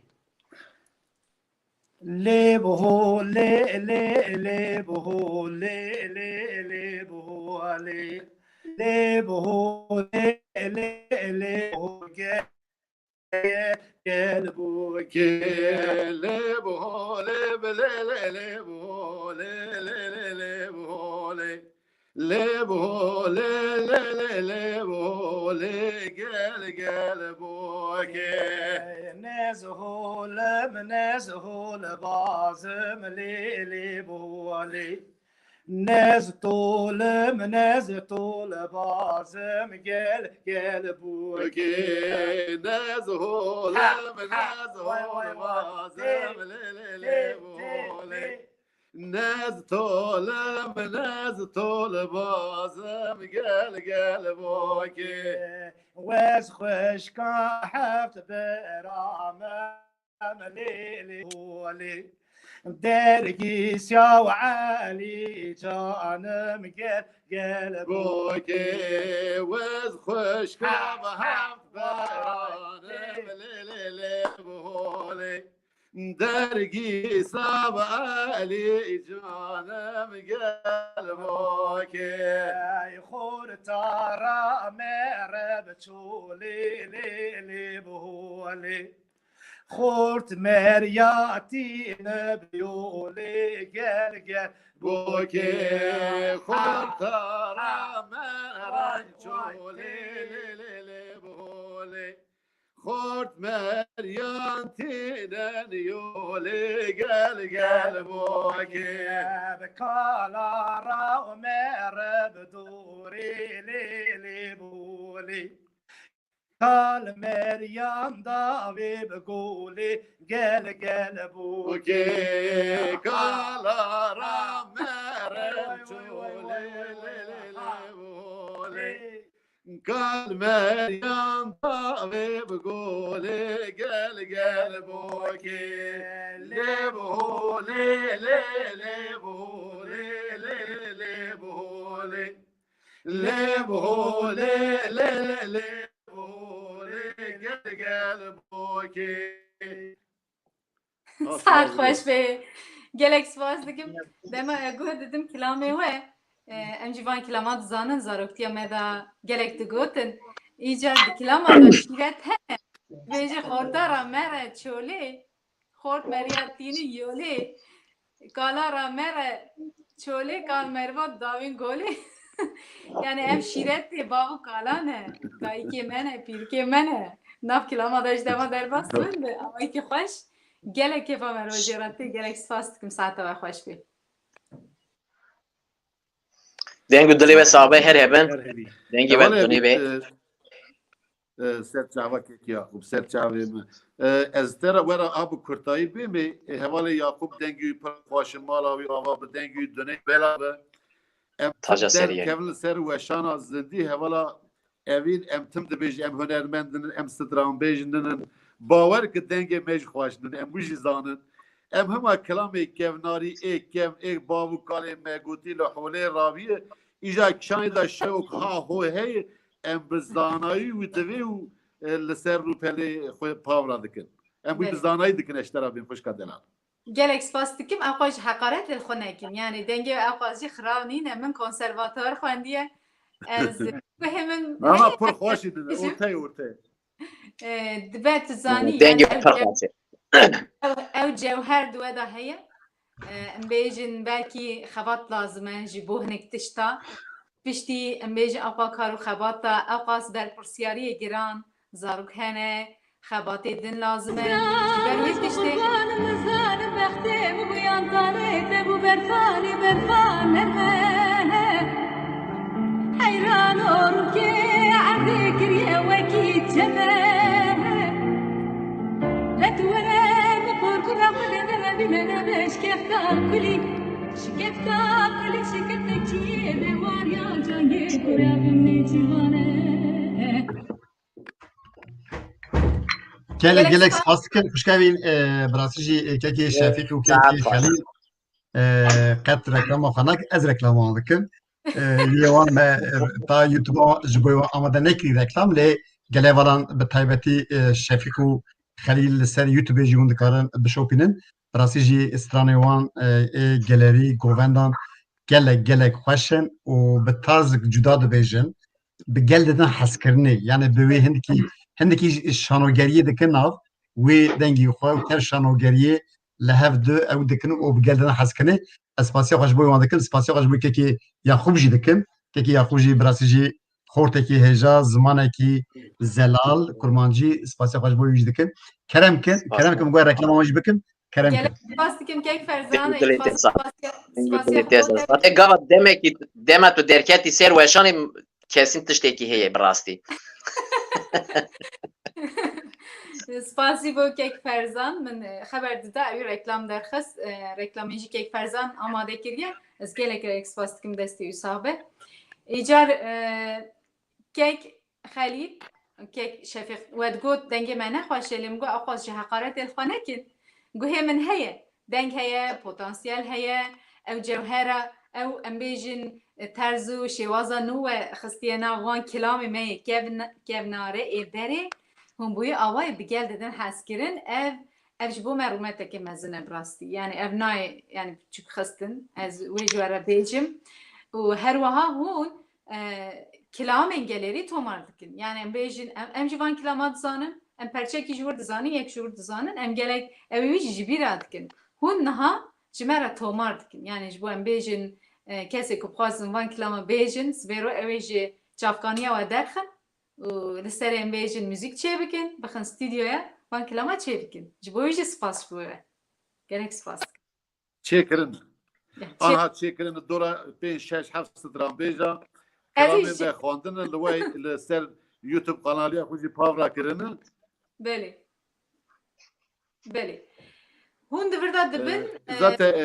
Lê biho lê, lê, lê biho lê, lê, lê biho lê. Lê biho lê, lê, lê biho ge-, gel bo ge-, lê biho lê, bi lê, lê, lê biho lê, lê, lê, lê biho lê. Lê bi holê, lê, lê, lê bi holê, gel, gel bokê. Nez holim, nez hol bazim, lê, lê bi holê. Nez tolim, nez tol bazim, gel, gel bokê. Okê, nez holim, Ha, ha, nez vay, vay, hol vay. bazim, Lê, lê, lê, lê lê, bi lê, holê. lê. Nez tolim, nez tol bazim, gel, gel bokê. Wez xweşka heft beramem, lê, lê, holê. Dergîsya û Elî canim, gel, gel Bokê, wez xweşka Ha, ha, heft vay, vay, beranim, lê. lê, lê, lê, bi holê. Dergîsa bi Elî canim, gel bokê. Ey xorta ra mere bi çolê, lê, lê, bi holê. Xort merya tîne bi yolê, gel, gel Bokê, bokê. Xorta ra mere Vay, vay, çolê, vay. lê, lê, lê, bi holê. Xort meryan tînen yolê, gel, gel bokê. Bi kala ra û mere bi dorê, lê, lê, bi holê. Kal meryan davê bi golê, gel, gel bokê. Bokê, kala ra mere Vay, vay, vay, çolê, vay, vay, lê, lê, vay. lê, bi holê. Kal meryan davê bi golê, gel, gel bokê. Lê bi holê, lê, lê bi holê, lê, lê, lê bi holê. Lê bi holê, lê, lê, lê bi holê, gel, gel bokê. Saet xweş be. Gelek spas dikim. Dema ez guh didim kilamê we. E, em jî van kilama dizanin, zaroktiya me de gelek digotin. Îcar di kilama de şîret hene. Bêje xorta ra mere çolê. Xort meriya tînin yolê. Kala ra mere çolê, kal merva davên golê. Yani ev şîretê bav û kalan e. Dayikê me ne, pîrikê me ne. Nav kilama de ji dema derbas bin bi awayekî xweş. Gelek kêfa me rojê re tê, gelek spas dikim, saeta we xweş bê. Deng û dilê we sabe her hebin. Her hebî. Dengê we Hevalê dinê bî, be. e, e, ser çava kek Yakup, ser çavê min. E, ez te re wera a bi kurtayî bêmê, e, hevalê Yakup dengî pir xweş e, mala wî ava bi dengî dunê bela be. Em Taja tim seriyê. derkevin li ser weşana zindî, hevala Evîn, em tim dibêjin, em hunermend nin, em stranbêj nin. Bawer ki dengê me jî xweş nin, em wî jî zanin. Em hema kilamê kevnarî, ê kevn, ê bav û kalê me gotî li holê raviye, îja kişanê de şewk ha ho heye, em bi zanayî wî divê û, e, li ser rûpelê xwe pavra dikin. Em wî bi Belê. zanayî dikin, eştera bên xwişka delal. Gelek spas dikim, ew qas ji heqaret li xwe nekin. Yani dengê ew qas jî xiraw nîne. Min konservatuar xwendiye. Ez guhê min Ama heye pir xweşî dide, Jim. ortey, ortey. E, dibe tu zanî, Dengê yani ew pir cew-, xweş e. ew, ew cewher di we de heye. E, em bêjin belkî xebat lazim e ji bo hinek tişta. Piştî em bêjin ew qas kar û xebata, ew qas berpirsiyariyê giran, zarok hene, xebatê din lazim e. Ji ber wê tiştê. Qurban nizanim bextê min bûyan tarê te bû berfanî berfan neme. Heyran û rûkê erdê kiriye wekî çeme. Let were bi qor kura xwe de nebe bîne nebe şikefta kulî. Şikefta kulî şikefte çiyê de wariya cangê kura bimnê çivane. Gelek, Gelek gelek spas. spas dikim. Xwişkevîn, e, bi rastî jî, e, kekê E, Şefîq û saet kekê xweş. Xelîl, e, qet reklama xwe nake, ez reklama wan dikim. E, yê wan me, e, ta YouTube ji bo wan amade nekirî reklam, lê gelek valan bi taybetî, e, Şefîq û Xelîl li ser YouTube jî hûn dikarin bişopînin. Bi rastî jî stranê wan, e, ê gelerî govendan gelek, gelek xweş in û bi tarzek cuda dibêjin. Bi gel didin hezkirinê. Yani bi wê hindikî, hindikî şanogeriyê dikin nav, wê dengî xwe û tev şanogeriyê li hev du ew dikin û bi gel didin hezkirinê. Ez spasiya xwe ji bo wan dikim, spasiya xwe ji bo kekê Yaqûb jî dikim. Kekê Yaqûb jî, birasî jî xortekî hêja, zimanekî zelal, kurmancî, spasiya xwe ji bo wî jî dikim. Kerem kin, kerem kin, min got reklama wan jî bikim. Kerem kin. Gelek spas dikim kek Ferzan, Dengê dilê te spas. Dengê dilê te spas. Zaten gava demekî, dema tu derketî ser weşanê, kesîn tiştekî heye bi rastî. Spasî bo kek Ferzan, min, e, xeber dida, ew reklam derxist, e, reklamê jî kek Ferzan amade kiriye. Ez gelek gelek spas dikim, destê wî sax be. Îcar, e, kek Xelîl, kek Şefîq, we digot dengê me nexweş e, lê min got, ew qas ji heqaretê li xwe nekin. Guhê min heye, deng heye, potansiyel heye, ew cewhera, ew, em bêjin, terz û şêwaza nû we xistiye nav wan kilamê me yê kevn-, kevnare ê derê, hûn bûyî awayê bi gel didin hezkirin, ev, ev ji bo me rûmeteke mezin e bi rastî. Yani ev nayê, yani çûk xistin, ez wê ji we re bêjim. Û her wiha hûn, e, kilamên gelêrî tomar dikin. Yani em bêjin, em, em jî van kilama dizanin, em perçekî ji wir dizanin, yek ji wir dizanin, em gelek ew ê wî jî ji bîra dikin. Hûn niha ji me re tomar dikin. Yani ji bo em bêjin, e, kesê ku bixwazin van kilama bêjin, sibêro ew ê ji çavkaniya we derxin û li ser em bêjin muzîk çêbikin, bixin stûdyoya, van kilama çêbikin. Ji bo wî jî spas ji bo we. Gelek spas dikim. Çêkirin. Ya, çê- Anha çêkirin dora pênc, şeş, heft stranbêja. Kelamê me xwendin li we li ser YouTube kanaliya xwe jî pavra kirin. Belê. Belê. Hûn di vir de dibin, Ee, e, zaten, e,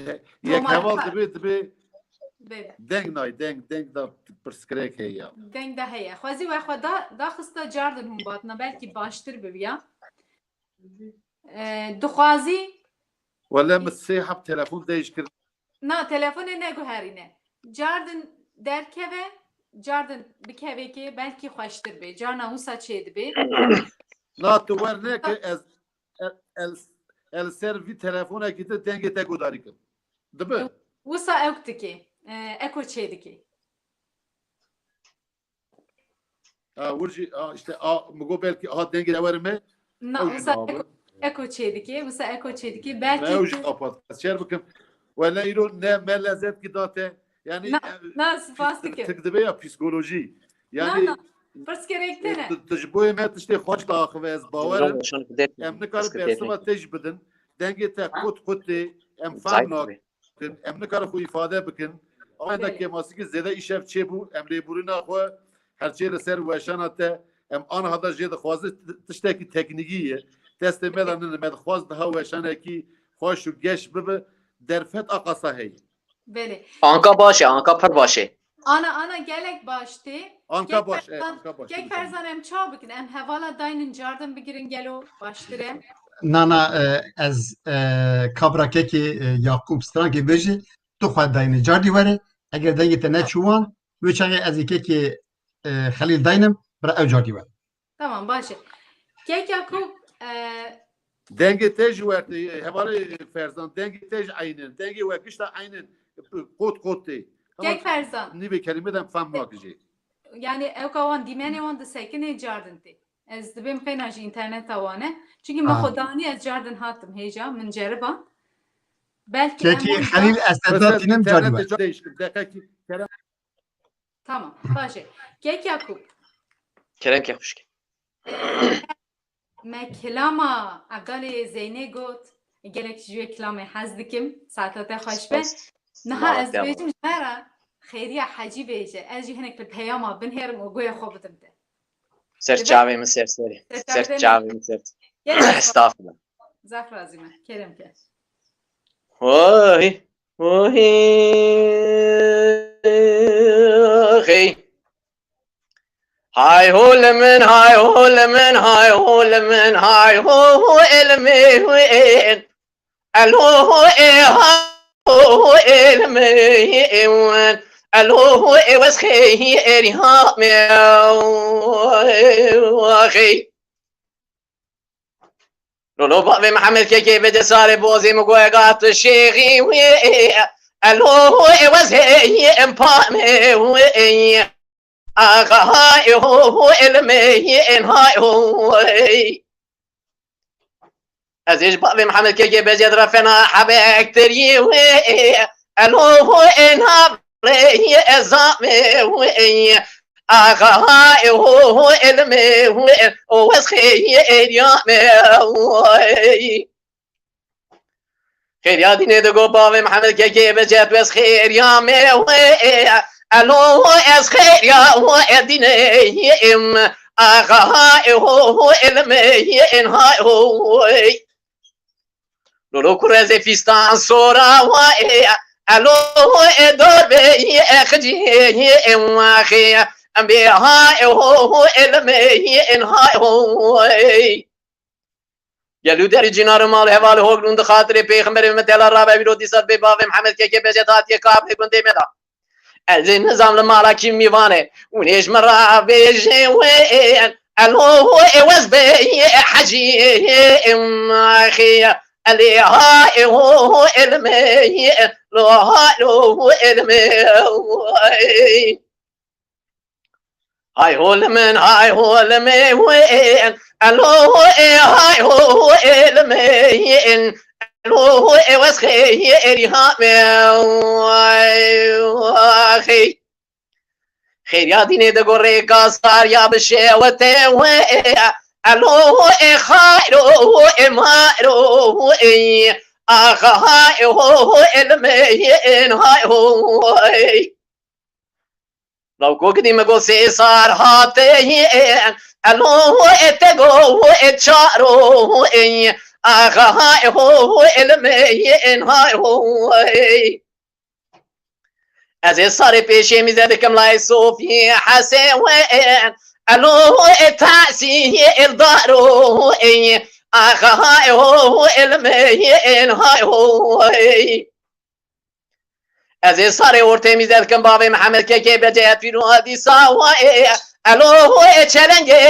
he-, yek heval dibe, dibe Belê. Deng nay, deng, deng da pirsgirêk heye ya. Deng de heye. Xwezî we xwe da, daxista cardin hûn batina, belkî baştir bibiya. E, dixwazî Wele min sê heb telefon değiş kir. Na, telefonê neguherîne. Cardin derkeve, cardin bikevekê belkî xweştir bê. Carna wisa çê dibê. Na, tu werneke ez, el, el, el ser vî telefonekî te dengê te gudarî kim. Dibi? Wisa ewk dikê. E, eko çê dikê. Ha, wir jî, ha, işte, a, mi got belkî, ha, dengê ew erê me. Na, ew jî wisa eko, eko çê dikê, wisa eko çê dikê. Belkî ew jî tu kapat. Ez şer bikim. Wele îro ne me lezet ki date. Yani, na, e, na, spas dikim. Tik dibe ya psikolojî. Yani, na, na. Pirsgirêk tune. Tu, tu ji boyê me tiştê xweş diaxive, ez bawer im. Em nikarin bersiva te jî bidin. Dengê te qut qut tê. Em fehm nakin. Em nikarin xwe îfade bikin. Ama enda kêmasîkî zêde îşev çêbû, em lêborîna xwe her çê li ser weşana te, em aniha da jê dixwazin tiştekî teknîkî ye. Destê me de nine, me dixwaz daha weşanekî xweş û geş bibe, derfet a qasa heye. Belê. Anka baş e, anka pir baş e. Ana, ana gelek baş tê. Anka baş e, anka baş e. Kek Ferzan, em çawa bikin? Em hevala daynin cardin bigirin gelo baştir e? Na, na, e, ez, e, kabra kekê, e, Yaqûb strankê bêjî, tu xwe dayne cardî were, eger dengê te neçû wan, wê çaxê ez ê kekê, e, Xelîl daynim, bira ew cardî were. Tamam, baş e. Kek Yaqûb, e, Dengê te jî werte, hevalê Ferzan, dengê te jî eynin, dengê we gişta eynin, qot qot tê. Kek Ferzan. Nîvê kelîme de em fehm nakin jê. Yani ewka wan dîmenê wan disekinê cardin tê. Ez dibêm qeyna ji înterneta wan e. Çunkî min xwe danî ez cardin hatim hêja, min ceriban. Belkî em Kekî hûn Xelîl, ez te da tînim cardin we. Değiştim. Deqekî Kerem. Tamam, baş e. Kek Yaqûb. Kerem ke xwişk. Me kilama Evdalê Zeynê got, gelek ji wê kilamê hez dikim. Saeta te xweş be. Niha ez dibêjim ji me re xêriya hecî bêje. Ez jî hinek li peyama binêrim û guhê xwe bidim te. Ser çavê min ser serê. Ser çavê min ser. Estağfurullah. Zaf razî me. Kerem ke. Oy, oy, hey. Hay ho li min, hay ho li min, hay ho li min, hay ho ho ê li min, ho ê. Elo ho ê, ha ho ho ê li min, ê wan. Elo ho ê wes xê, ê rî ha me, xê. Lolo bavê Mihemed kekê vê de sarê bozê mi goya gat şêxî wê. Elo ê wez hê em pa me wê. Axa ha ê ho ho el me en ha ho. Ez ê ji bavê Mihemed Kekê Becet re fena hebektirî wê. Elo ê navê ezamê wê. Axa ê ho ho elmê wê. O wez xê êrya me wê. Xêriya dînê digo bavê Mihemed Kekê Becet wez xêriya me wê. Elo ez xêriya wê dînê im. Axa ê ho ho elmê ên hay ho. Lolo kurezê fîstan sora wa ê. Elo ê dor bê ê xicî ê waxê. Em bê ha ê ho ho elmê ên hay ho. Gel û derî cînar û mal heval hogr û di xatirê pêxemberê me tela rabe wîro dîsa bê bavê Mihemed Kekê Becet hatiye kabrê gundê me da. Ez ê nizam li mala kî mîvan e. Hûn ê ji min re bêjin wê. Elo ê wez bê hecî maxê. Elê ha ê ho ho elmê. Lo ha lo ho elmê. Hay ho li min, hay ho li min wê. Elo ê hay ho ho ê li min. Elo ê wez xê êrî ha me. Xê. Xêriya dînê de gorê kasar ya bi şewete wê. Elo ê xayro ê maro ê. Axa hay ho ho ê li min hay ho. Lawko gidî me got sê sar hate. Elo ê te go ê çaro ê. Axa hay ho ho ê li min hay ho. Ez ê sarê pêşê mîze dikim lay Sofî Hesê wê. Elo ê tasî ê daro ê. Axa hay ho ho ê li min hay ho. Ez ê sarê ortê mîze dikim bavê Mihemed Kekê Becet wîro dîsa wê. Elo ê çelengê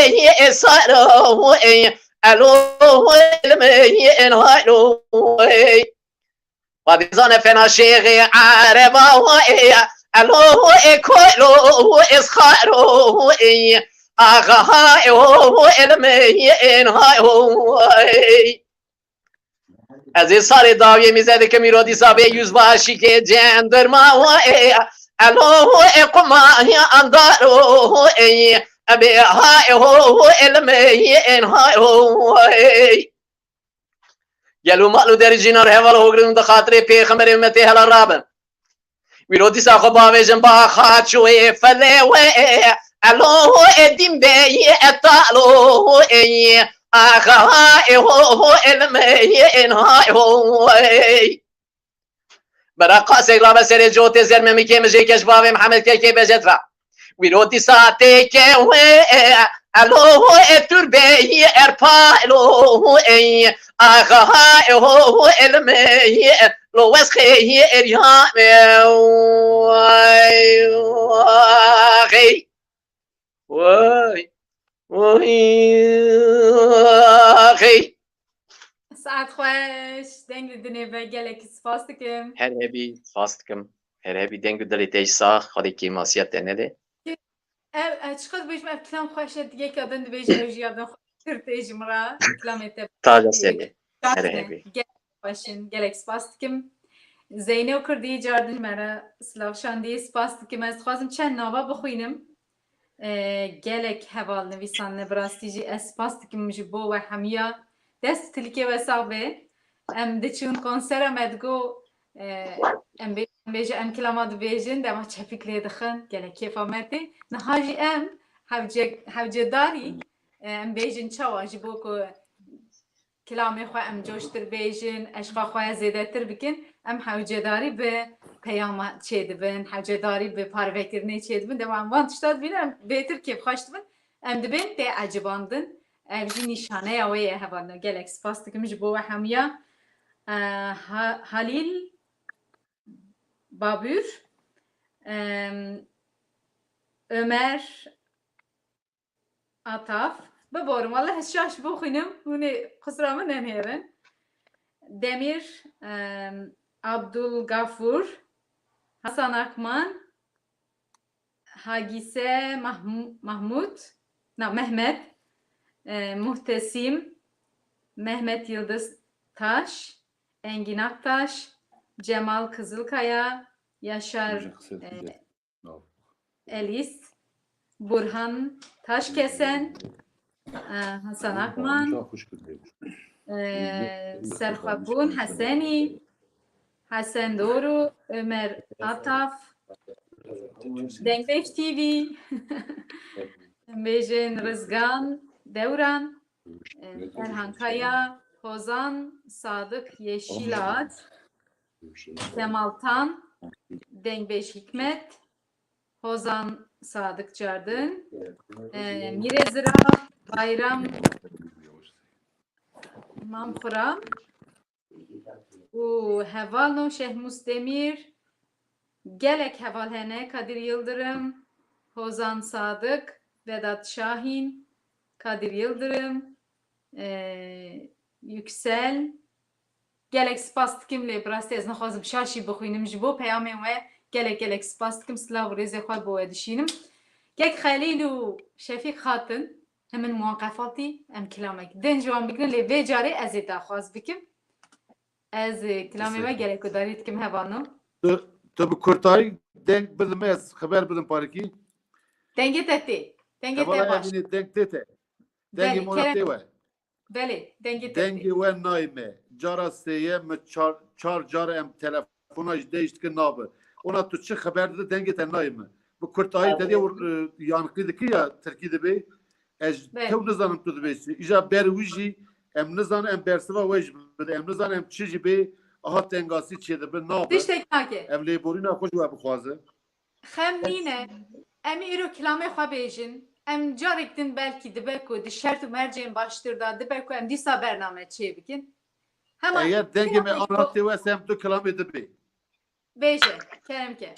ê saro ê. Elo ê li min hay lo ê. Padîzane fena şêxê ereba wê. Elo ê koylo ê sxaro ê. Axa hay ho ho ê li min hay ho. Ez ê sarê dawiyê mîze dikim îro dîsa bê yüzbaşîkê cendirma wê. Elo ê quma andaro ê. Ebê hay ho ho ê li min hay ho. Gel û mal û derî cînar heval hogrin û di xatirê pêxemberê me tê hela rabin. Wîro dîsa xwe bavêjin ba xaçoyê felê wê. Elo ê dîm bê ê talo ê. Axa ê ho ho ê li min hay ho. Bera qasek rabe serê cotê zer memikê min jê keş bavê Mihemed Kekê Becet ra. Wîro dîsa têke wê. Elo ê tur bê ê erpa elo ê. Axa hay ho ho ê li min lo wez xê êrî ha me. Xê. Oy. Oy. Xey. Saet xweş. Deng li dinê ve gelekî spas dikim. Her hebî spas dikim. Her hebî deng û dilê te jî sax. Xwedê kêmasiya te nede. Ev, ev çiqas dibêjim, ev kilam xweş e, yek ya din dibêjim, ev jî ya din xweş. Kir tê ji min re, kilamê te. Taja serê. Her hebî. Gelek xweş in, gelek spas dikim. Zeyno Kirdî cardin me re silav şandî, spas dikim. Ez dixwazim çend nava bixwînim. E, gelek heval nivîsandine, bi rastî jî ez spas dikim ji bo we hemiya. Dest tilkê we sax be. Em diçûn konsera me digo, e, em bê-, em bêje em kilama dibêjin, dema çepik lê dixin, gelek kêfa me tê. Niha jî em hewce-, hewcedarî, e, em bêjin çawa ji bo ku kilamê xwe em coştir bêjin, eşqa xwe zêdetir bikin, em hewcedarî bi peyama çêdibin, hewcedarî bi parvekirinê çêdibin. Dema em van tişta dibînin, em bêtir kêfxweş dibin. Em dibên tê ecibandin. Ev jî nîşaneya wê ye, hevalino. Gelek spas dikim ji bo we hemiya. E, Ha-, Halîl Babûr, em, Ömer Ataf. Biborim, wele ez şaş bixwînim, hûn ê qusura min nenêrin. Demîr, em, Abdulgafur, Hasan Akman, Hagise Mahmu-, Mahmut, na, Mehmet, e, Muhtesim, Mehmet Yıldız, Taş, Engin Aktaş, Cemal Kızılkaya, Yaşar, e, Elis, Burhan Taşkesen, e, Hasan Akman, e, Serxwebûn Hesenî, Hesen Doru, Ömer Ataf, Dengbêj T V, em bêjin Rizgan Dewran, e, Erhan Kaya, Hozan Sadık Yeşilat, Kemal Tan, Dengbêj Hikmet, Hozan Sadık Cardin, e, Mîre Zira, Bayram Mamxuram û hevalno Şehmûs Demîr, gelek heval hene, Kadir Yıldırım, Hozan Sadık, Vedat Şahin, Kadir Yıldırım, e, Yüksel. Gelek spas dikim, lê bi rastî ez naxwazim şaşî bixwînim. Ji bo peyamên we gelek gelek spas dikim. Silav û rêzê xwe bo we dişînim. Kek Xelîl û Şefîq hatin, hemin wan qefaltî, em kilamek din ji wan bigirin, lê vê carê ez ê daxwaz bikim. Ez, e, kilamê me gelek guhdarî dikim hevalno. Tu, tu bi kurtayî deng bidin me, ez xeber bidim parikî. Dengê te tê. Dengê te baş. Evînê deng tê te. Dengê Belê, mona kerem. Tê we. Belê, dengê te tê. Dengê we nayê me. Cara sêye mi çar, çar cara em telefona ji dê jî dikin nabe. Ona tu çi xeber dide dengê te nayê me. Bi kurtayî te dê û, e, yanqî dikî ya tirkî dibê. Ez Belê. Tew nizanim tu dibê çi. Îja ber wî jî em nizanin em bersiva we jî bide. Em nizanin em çi jî bê. Aha tengasî çêdibe nabe. Tiştek nake. Ev lêborîna xwe ji we bixwaze. Xem nîne. Em ê îro kilamê xwe bêjin. Em carek din belkî dibe ku di şert û mercên baştir de dibe ku em dîsa bername çê bikin. Hema Eger dengê me kilamê ana xwe tê wes em tu kilamê dibê. Bêje, kerem ke.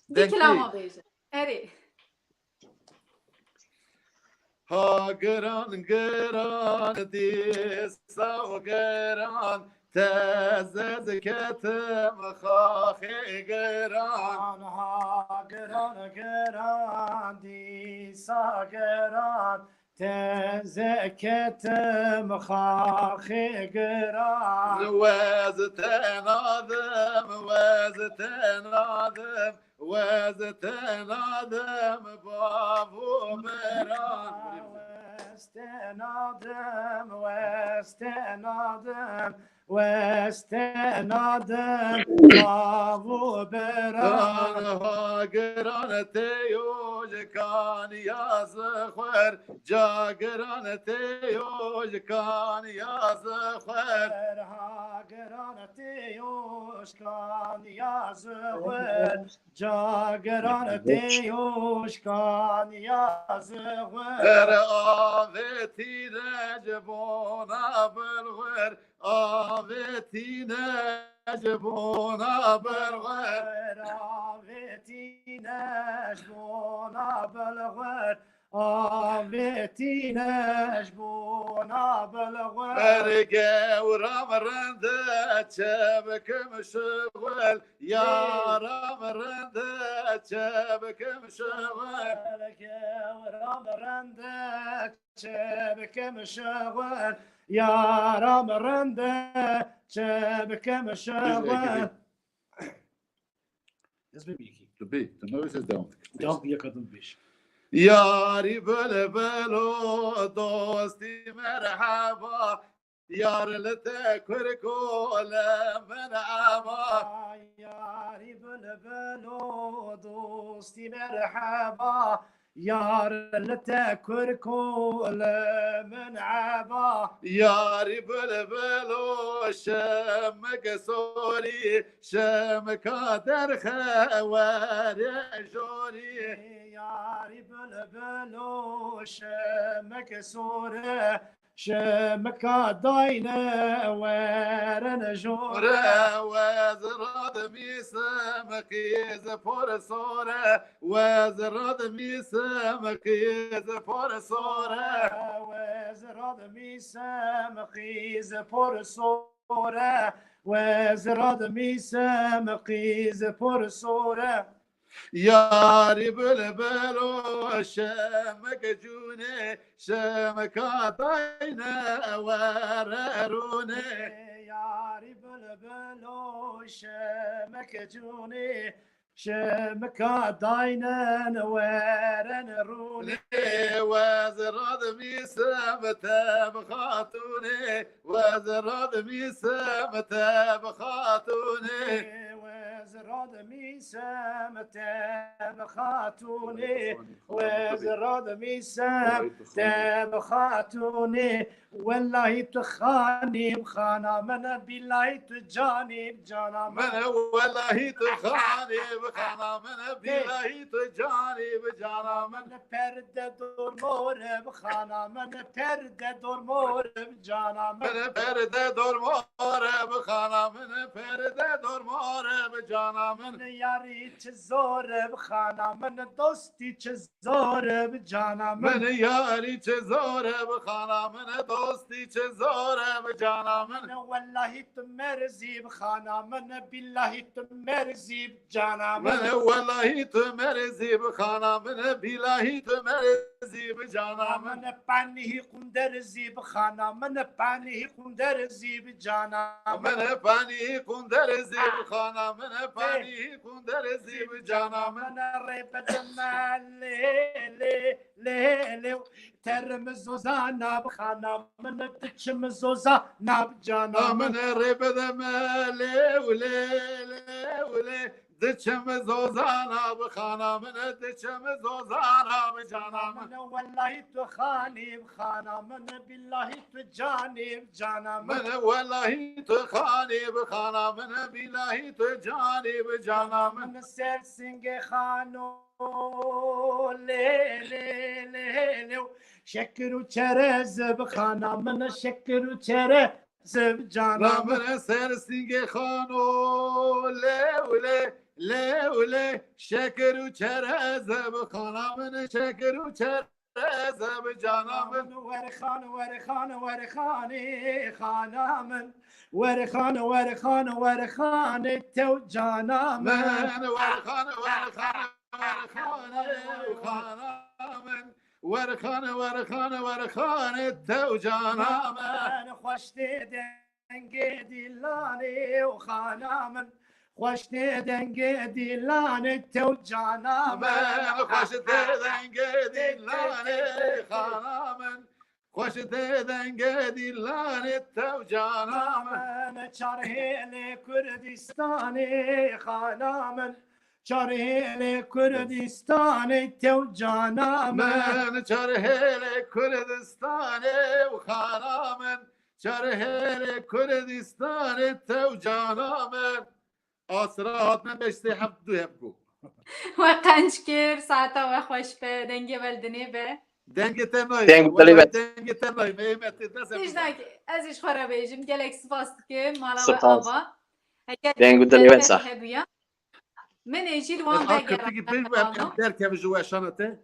Di Dengê. Kilama bêje. Erê. Ha giran giran dîsa giran, tez ez ketim xaxê giran. Ha giran giran dîsa giran, tez ketim xaxê giran. Wez te nadim, wez te nadim, wez te nadim bav û biran. Wez te nadim, wez te nadim, wez te nadim bav û biran. Ha giran tê yo ji kaniya zixwer, ca giran tê yo ji kaniya zixwer. Ha giran tê yo ji kaniya zixwer, ca giran tê yo ji kaniya zixwer. Avê tîne ji bona bilxwer, avê tîne ji bona bilxwer. Avê tîne ji bona bilxwer, avê tîne ji bona bilxwer. Ber gewra min rende çe bikim şixwel, yara min rende çe bikim şixwel. Ber gewra min rende çe bikim şixwel, yara min rende çe bikim şixwel. Ez bê bir iki. Tu bê, tu ne ses devam et. Devam bir yakadan beş. Yarî bilbil û dostî merheba, yar li te kurko li min ema. Yarî bilbil û dostî merheba, yar li te kurko li min eba. Yarî bilbil û şimik sorî, şimika derxe were jorî. Yarî bilbil û şimik sore, şimika dayne werin jore. Wez radimîsim qîz por sore, wez radimîsim qîz por sore. Wez radimîsim qîz por sore, wez radimîsim qîz por sore. Yarî bilbil û şimik cûnê, şimika dayne were rûnê. Yarî bilbilo şimik cûnê, şimika daynin werin rûnê. Lê wez radimîsim te bi xatûnê, wez radimîsim te bi xatûnê. Lê wez radimîsim te bi xatûnê, wez radimîsim te bi xatûnê. Wellahî tu xanî bi xana min e, bîlahî tu canî bi cana min. Min e, wellahî tu xanî bi xana min e, bîlahî tu canî bi cana min. Min perde dormor e bi xana min e, perde dormor e bi cana min. Min perde dormor e bi xana min e, perde dormor e bi cana min. Min yarî çi zor e bi xana min e, dostî çi zor e bi cana min. Min yarî çi zor e bi xana min e, dostî çi zor e bi cana min. Min wellahî tu merzî bi xana min e, bîlahî tu merzî bi cana min. Min wellahî tu merzî bi xana min e, bîlahî tu merzî bi cana min. Min panî qunderzî bi xana min e, panî qunderzî bi cana min. Min panî qunderzî bi xana min e, panî qunderzî bi cana min. Min rê bide me lê lê lê lê. Terim zozana bi xana min, diçim zozana bi cana min. Min rê bide me lê û lê lê û lê. Diçim zozana bi xana min, diçim zozana bi cana min. Min wellahî tu xanî bi xana min, bîlahî tu canî bi cana min. Min wellahî tu xanî bi xana min, bîlahî tu canî bi cana min. Min ser singê xano lê lê lê lê. Şekir û çerez bi xana min, şekir û çerez bi cana min. Min ser singê xano lê û lê lê û lê. Şekir û çerez bi xana min, şekir û çerez bi cana min. Werxan, werxan, werxanê xana min. Werxan, werxan, werxanê tew cana min. Min werxan, werxan, werxanê xana min. Werxan, werxan, werxanê tew cana min. Min xweş tê dengê dîlanê û xana min. Xweş tê dengê dîlanê tew cana min. Min xweş tê dengê dîlanê xana min. Xweş tê dengê dîlanê tew cana min. Min çar hêlê Kurdistanê xana min. Çar hêlê Kurdistanê tew cana min. Min çar hêlê Kurdistanê û xana min. Çar hêlê Kurdistanê tew cana min. Asra hatine beş sê heft du hevgo. We qenc kir, saeta we xweş be, dengê we li dinê be. Dengê te nayê. Deng dilê we. Dengê te nayê. Me êmetê dest. Tişt nakê. Ez ji xwe re bêjim, gelek spas dikim, mala we ava. Deng dilê we sax. Hebûya. Min ê jî li wan vegera. Kirtikî pir em derkeve ji weşana te.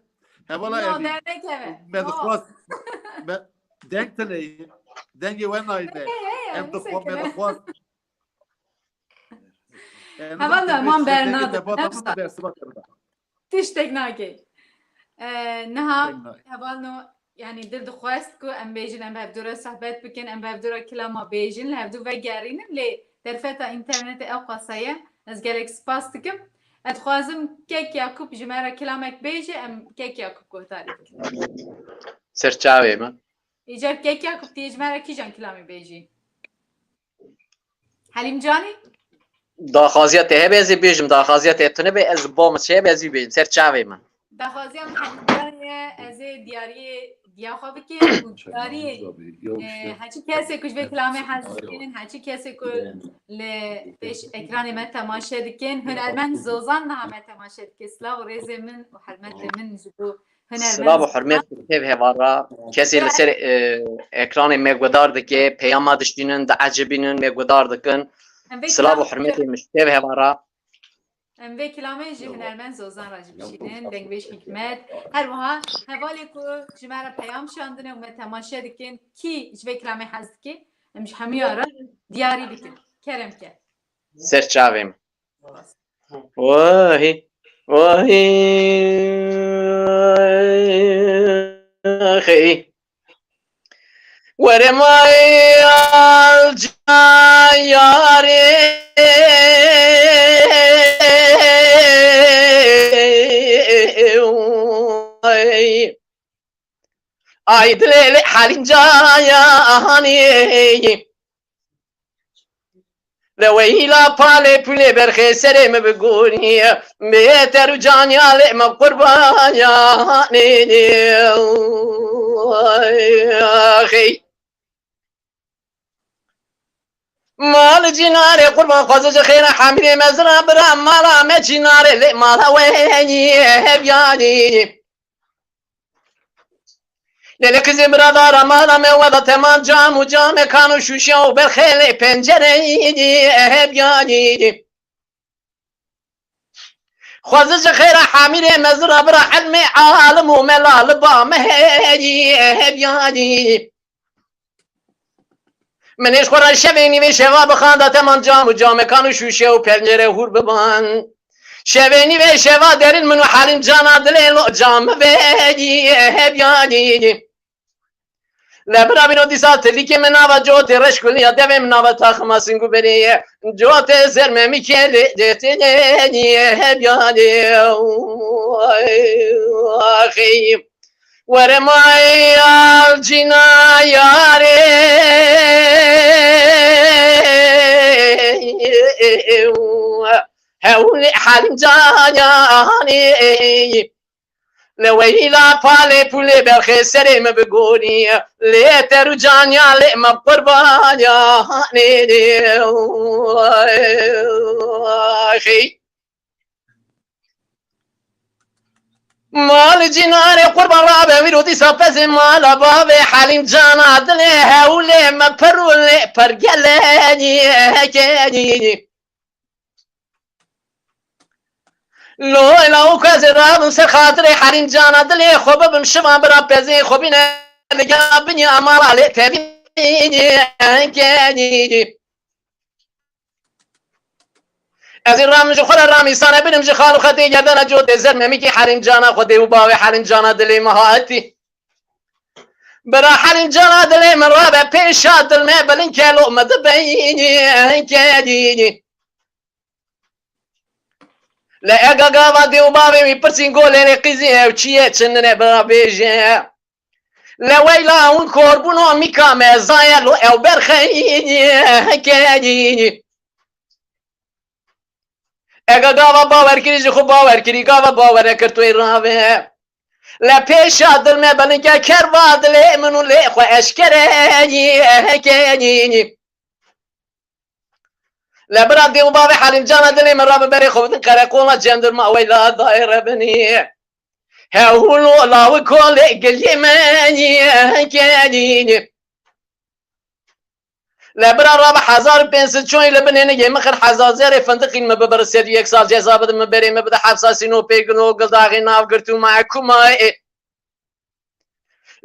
Hevala evî. No, dernekeve. Me dixwast. Deng tune ye. Dengê we nayne. Em dixwast, me dixwast. Heval me, man bernadin. Tiştek nake. Niha heval no, yani dil dixwest ku em bêjin, em bi hevdû re sohbet bikin, em bi hevdû re kilama bêjin, li hevdû vegerînin, lê derfeta înternetê ew qasa ye. Ez gelek spas dikim. Ez dixwazim Kek Yakup ji me re kilamek bêje, em Kek Yakup guhdarî bikin. Ser çavê min. Îcar Kek Yakup, tu yê ji me re kîjan kilamê bêjî? Helîm Canî? Daxwaziya te hebe ez ê bêjim, daxwaziya te tune be ez bo min çi hebe ez ê bêjim, ser çavê min. Daxwaziya min Helîm Canî ye, ez ê diyariyê diya xwe bikim û diyariyê, e, heçî kesê ku ji vê kilamê hez dikin, heçî kesê ku li pêş ekranê me temaşe dikin, hunermend Zozan niha me temaşe dike. Silav û rêzê min û hurmetê min ji bo Silav û hurmet tev hevara. Kesê li ser, e, ekranê me guhdar dike, peyama diştînin, diecibînin, me guhdar dikin. Silav û hurmetê min ji tev hevara. Em vê kilamê ji hunermend Zozan re jî bişînin, dengbêj Hikmet. Her wiha hevalê ku ji me re peyam şandine û me temaşe dikin, kî ji vê kilamê hez dike, em ji hemûya re diyarî bikin. Kerem ke. Ser çavê min. Wahî, wahî, xeyî. Were may al cayare. Ay dilê lê Halîm Cayanê. Leweyîla palê pûlê berxê serê min bi gorî. Bê ter û canya lê me qurbanyanê. Mal cînarê qurban xwezê ji xêra Hamîrê mezra bira mala me cînarê lê mala we hebyayî. Lê lê qîzê biradara mala me weda teman cam û camekan û şûşe û berxê lê pencereyî hebyayî. Xwezê ji xêra Hamîrê mezra bira elmê alim û mela li ba me heyî hebyayî. Min êş xwe re şevê nîvê şeva bixanda teman cam û camekan û şûşe û pencere hûr biban. Şevê nîvê şeva derin min û Halîm cana dilê lo cam mi veyî hebyayî. Le bira bîro dîsa tilîkê min nava cotê reşkuliya devê min nava taxima singû berê ye. Cotê zer memîkê lê dê tê ye hebyayê. Axî. Were may al cîna yarê. Hewlê Halîm Cayanê. Leweyîla palê pûlê berxê serê min bi gorî. Lê ter û canya lê me qurbanyanê. Axî. Mal cînarê qurban rabe wî ro dîsa pezê mala bavê Halîm cana dilê hewlê me per û lê pergelê. Loy law ku ez ê rabim ser xatirê Halîm cana dilê xwe bibim şivan bira pezê xwe bîne. Liga binya mala lê tevî. Ez ê ram ji xwe re ramîsane binim ji xal û xetê gerdana cotê zer memîkê Halîm cana xwe dê û bavê Halîm cana dilê me hatî. Bira Halîm cana dilê min rabe pêşa dil me bilinkelo me dibeynî. Le ega gava dê û bavê wî pirsîn golê lê qîzî ew çi ye çi nine bira bêje. Le weyla hûn korbûno mîka me zayelo ew berxeyî. Ega gava bawer kirî ji xwe bawer kirî gava bawer nekir tu ê rave. Le pêşa dil me bilinke kerva dilê min û lê xwe eşkere. Le bira dê û bavê Halîm cana dilê min rabe berê xwe bidin qereqola cendirma weyla dayê rebinî. Hewlo lawiko lê giliyê me. Le bira rabe hezar û pênc sed çoyî li binê nigê min xir hezar zerê findiqîn min bibir sed û yek sal ceza bidin min berê min bide hepsa Sînopê gilo gildaxê nav girtû mehkûma ê.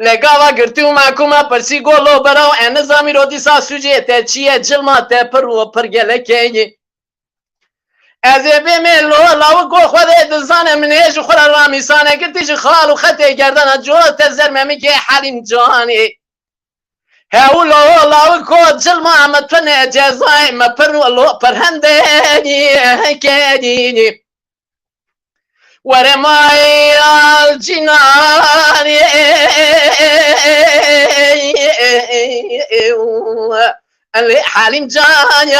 Le gava girtû mehkûma pirsî golo bira û e nizamî ro dîsa sûcê te çi ye cilma te pir û pir gelekê ye. Ez ê bêmê lo lawiko xwe dê dizane min ê ji xwe re ramîsane girtî ji xal û xetê gerdana cot te zer memikê Helîm Canê. Hewlo lawiko cilma me tune cezayê me pir û lo pirhendê. Were may al cinanê. Elê Helîm Canê.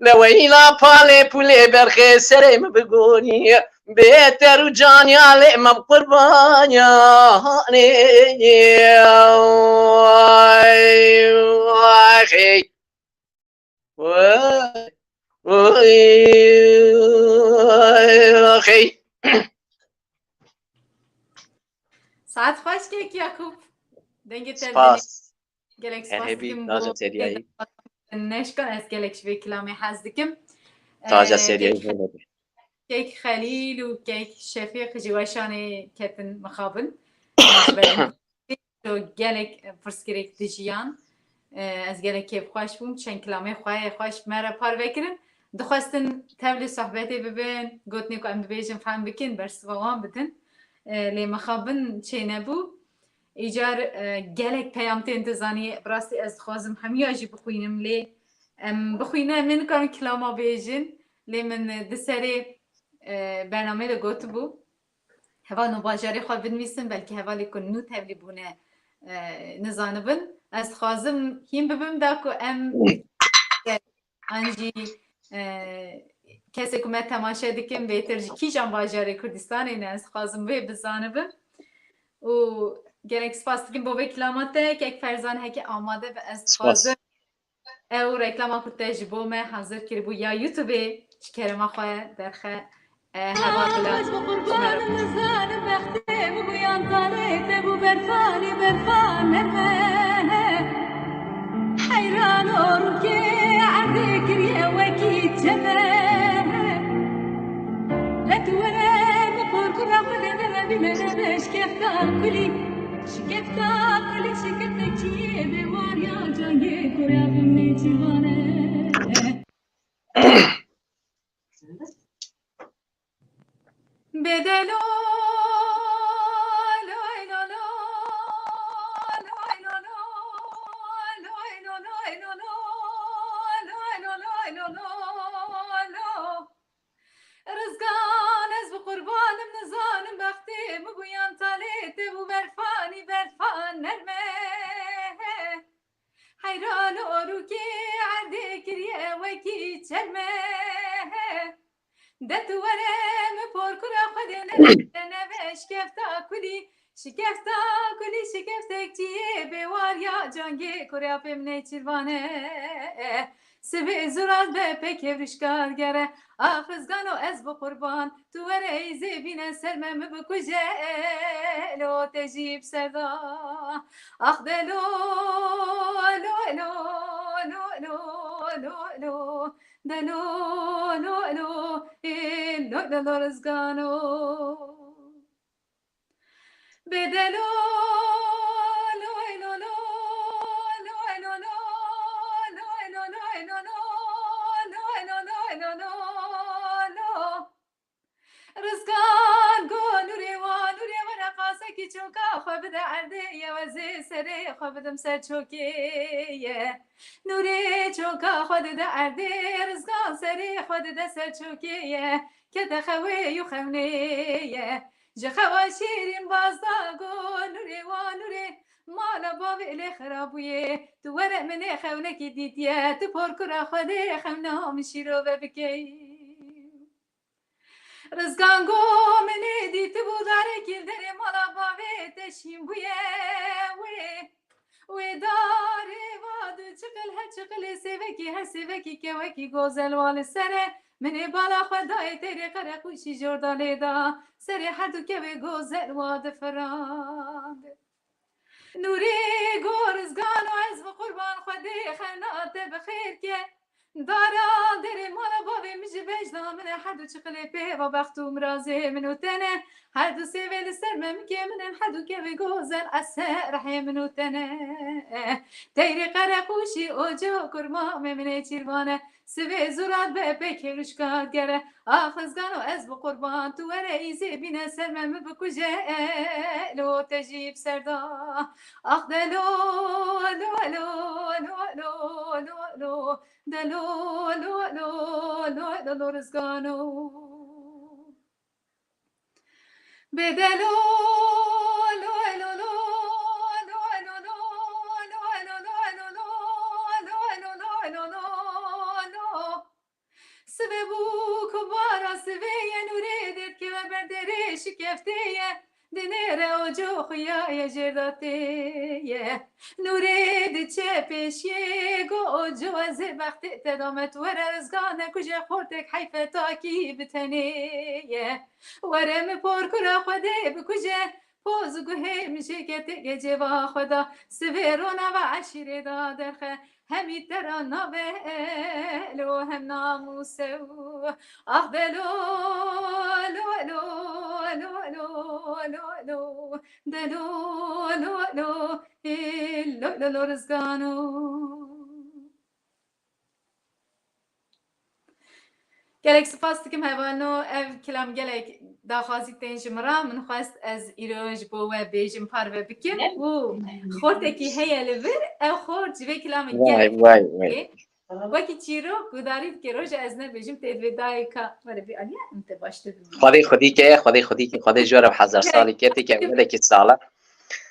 Leweyla palê pulê berxê serê min bigonî. Bê ter û canya lê me bi qurbanyanê. Ay, ay, hey. Ay, ay, hey. Saet xweş kek Yakûp. Dengê te Spas. Gelek spas dikim bo neşkan ez gelek ji vê kilamê hez dikim. Taca seriyayî hûn hebe. Kek Xelîl û kek Şefîq ji weşanê ketin mixabin. Gelek pirsgirêk dijiyan. Ez gelek kêfxweş bûm. Çend kilamê xwe yê xweş me re parve kirin. Dixwestin tevlî sohbetê bibin, gotinê ku em dibêjin fehm bikin, bersiva wan bidin. Lê mixabin çênebû. Îcar, e, gelek peyam tên dizanî. Bi rastî ez dixwazim hemiya jî bixwînim, lê em bixwîne, em nikarin kilama bêjin. Lê min, e, di serê, e, bernameyê de gotibû, heval nû bajarê xwe binivîsin, belkî hevalê ku nû tevlî bûne, e, nizanibin. Ez dixwazim hîn bibim da ku em an jî, e, kesê ku me temaşe dikin, bêtir ji kîjan bajarê Kurdistanê ne, ez dixwazim wê bizanibim. Û gelek spas dikim bo vê kilama te, kek Ferzan heke amade be, ez dixwazim ew reklama ku te ji bo me hazir kiribû ya YouTube-ê, ji kerema xwe derxe, e, heval bila ji me re. Nizanim bextê min bûyan talê te bû berfanî berfan nerme. Heyran û rûkê erdê kiriye wekî çeme. Let were bi qorkura xwe de nere bîne nebe şikefta kulî. Şikefta kulî şikeftek çiyê bê wariya cangê kurya bimnê çîvane. Bedelo, loy lo lo, loy lo lo, loy lo lo, loy lo lo, loy lo lo, loy lo lo, lo. Rizgan ez bi qurbanim nizanim bextê min bûyan talê te bû berfanî berfan nerme. Heyran û rûkê erdê kiriye wekî çerme. De tu were min porkura xwe de nebe, nebe şikefta kulî. Şikefta kulî şikeftek çiyê bê wariya cangê kurya pê min ê çirvane. Sibê zurat be pê kevriş kargere. Ax rizgano ez bi qurban. Tu were ey zêbîne ser me min bikuje. Lo te jî bi ser da. Ax de lo, lo, lo, lo, lo, lo, lo. De lo, lo, lo, ê, lo, lo, lo, rizgano. Bê de lo, lo, lo, lo, lo, lo, lo, lo, lo, lo, lo, lo, lo, lo, lo, lo, lo, lo. Rizgan go nûrê wa, nûrê were qasekî çoka xwe bide erdê ye, ez ê serê xwe bidim ser çokê ye. Nûrê çoka xwe dide erdê, rizgan serê xwe dide ser çokê ye. Kete xewê û xewnê ye. Ji xewa şîrîn baz da go nûrê wa nûrê, mala bavê lê xira bûye. Tu were min ê xewnekî dîtiye, tu porkura xwe dê xewna min şîrove bikey. Rizgan go min ê dîtibû darekî li derê mala bavê te şîn bûye wê. Wê darê va du çiqil, her çiqilê sêvekî, her sêvekî kewekî gozel wa li ser e. Min ê bala xwe dayê teyrê qereqûşî jorda lê da. Serê her du kewê gozel wa difirand. Nûrê go rizgano ez bi qurban, Xwedê xewna te bi xêr ke. Dara derê mala bavê min ji bec da min e, her du çiqilê pê va bext û mirazê min û te ne. Her du sêvê li ser memikê min in, her du kevê gozel eser rehê min û te ne. Teyrê qereqûşî oco kurmamê min ê çîrvan e. Sivê zurat be pê kêrişka gere. Ax rizgano ez bi qurban, tu were îzê bîne ser me, min bikuje, lo te jî bi ser da. Ax de lo, lo, lo, lo, lo, lo, lo. De lo, lo, lo, lo, lo, lo, rizgano. Bê de lo, lo, lo, lo, lo, lo, lo, lo, lo, lo, lo, lo, lo, lo, lo, lo, lo, lo. Sivê bûk û bara sivê ye, nûrê dêtkeve ber derê şikeftê ye. Dinêre oco xuya ye, jêrda tê ye. Nûrê diçe pêşiyê, go oco ez ê bextê te dame, tu were rizgane kuje, xortek heyfe takî bi tenê ye. Were min porkura Xwedê bikuje, poz û guhê min jê ke tê gecê va xwe da. Sivê rona va eşîrê da derxe, hemî te ra nave lo hem namûse û. Ax de lo, lo, lo, lo, lo, lo, lo, lo. De lo, lo, lo, ê, lo, lo, lo, rizgano. Gelek spas dikim hevalno, ev kilam gelek daxwazî tên ji min re. Min xwest ez îro ji bo we bêjim, parve bikim û xortekî heye li vir, ew xort ji vê kilamê Vay, gelek vay, vay. Wekî çîrok gudarî dike, roja ez nebêjim tê divê dayê ka. Were vê alî em te baştir bibînin. Xwedê xwedî ke, Xwedê xwedî ke, Xwedê ji we re bi hezar salî ke, tê ke gelekî sala.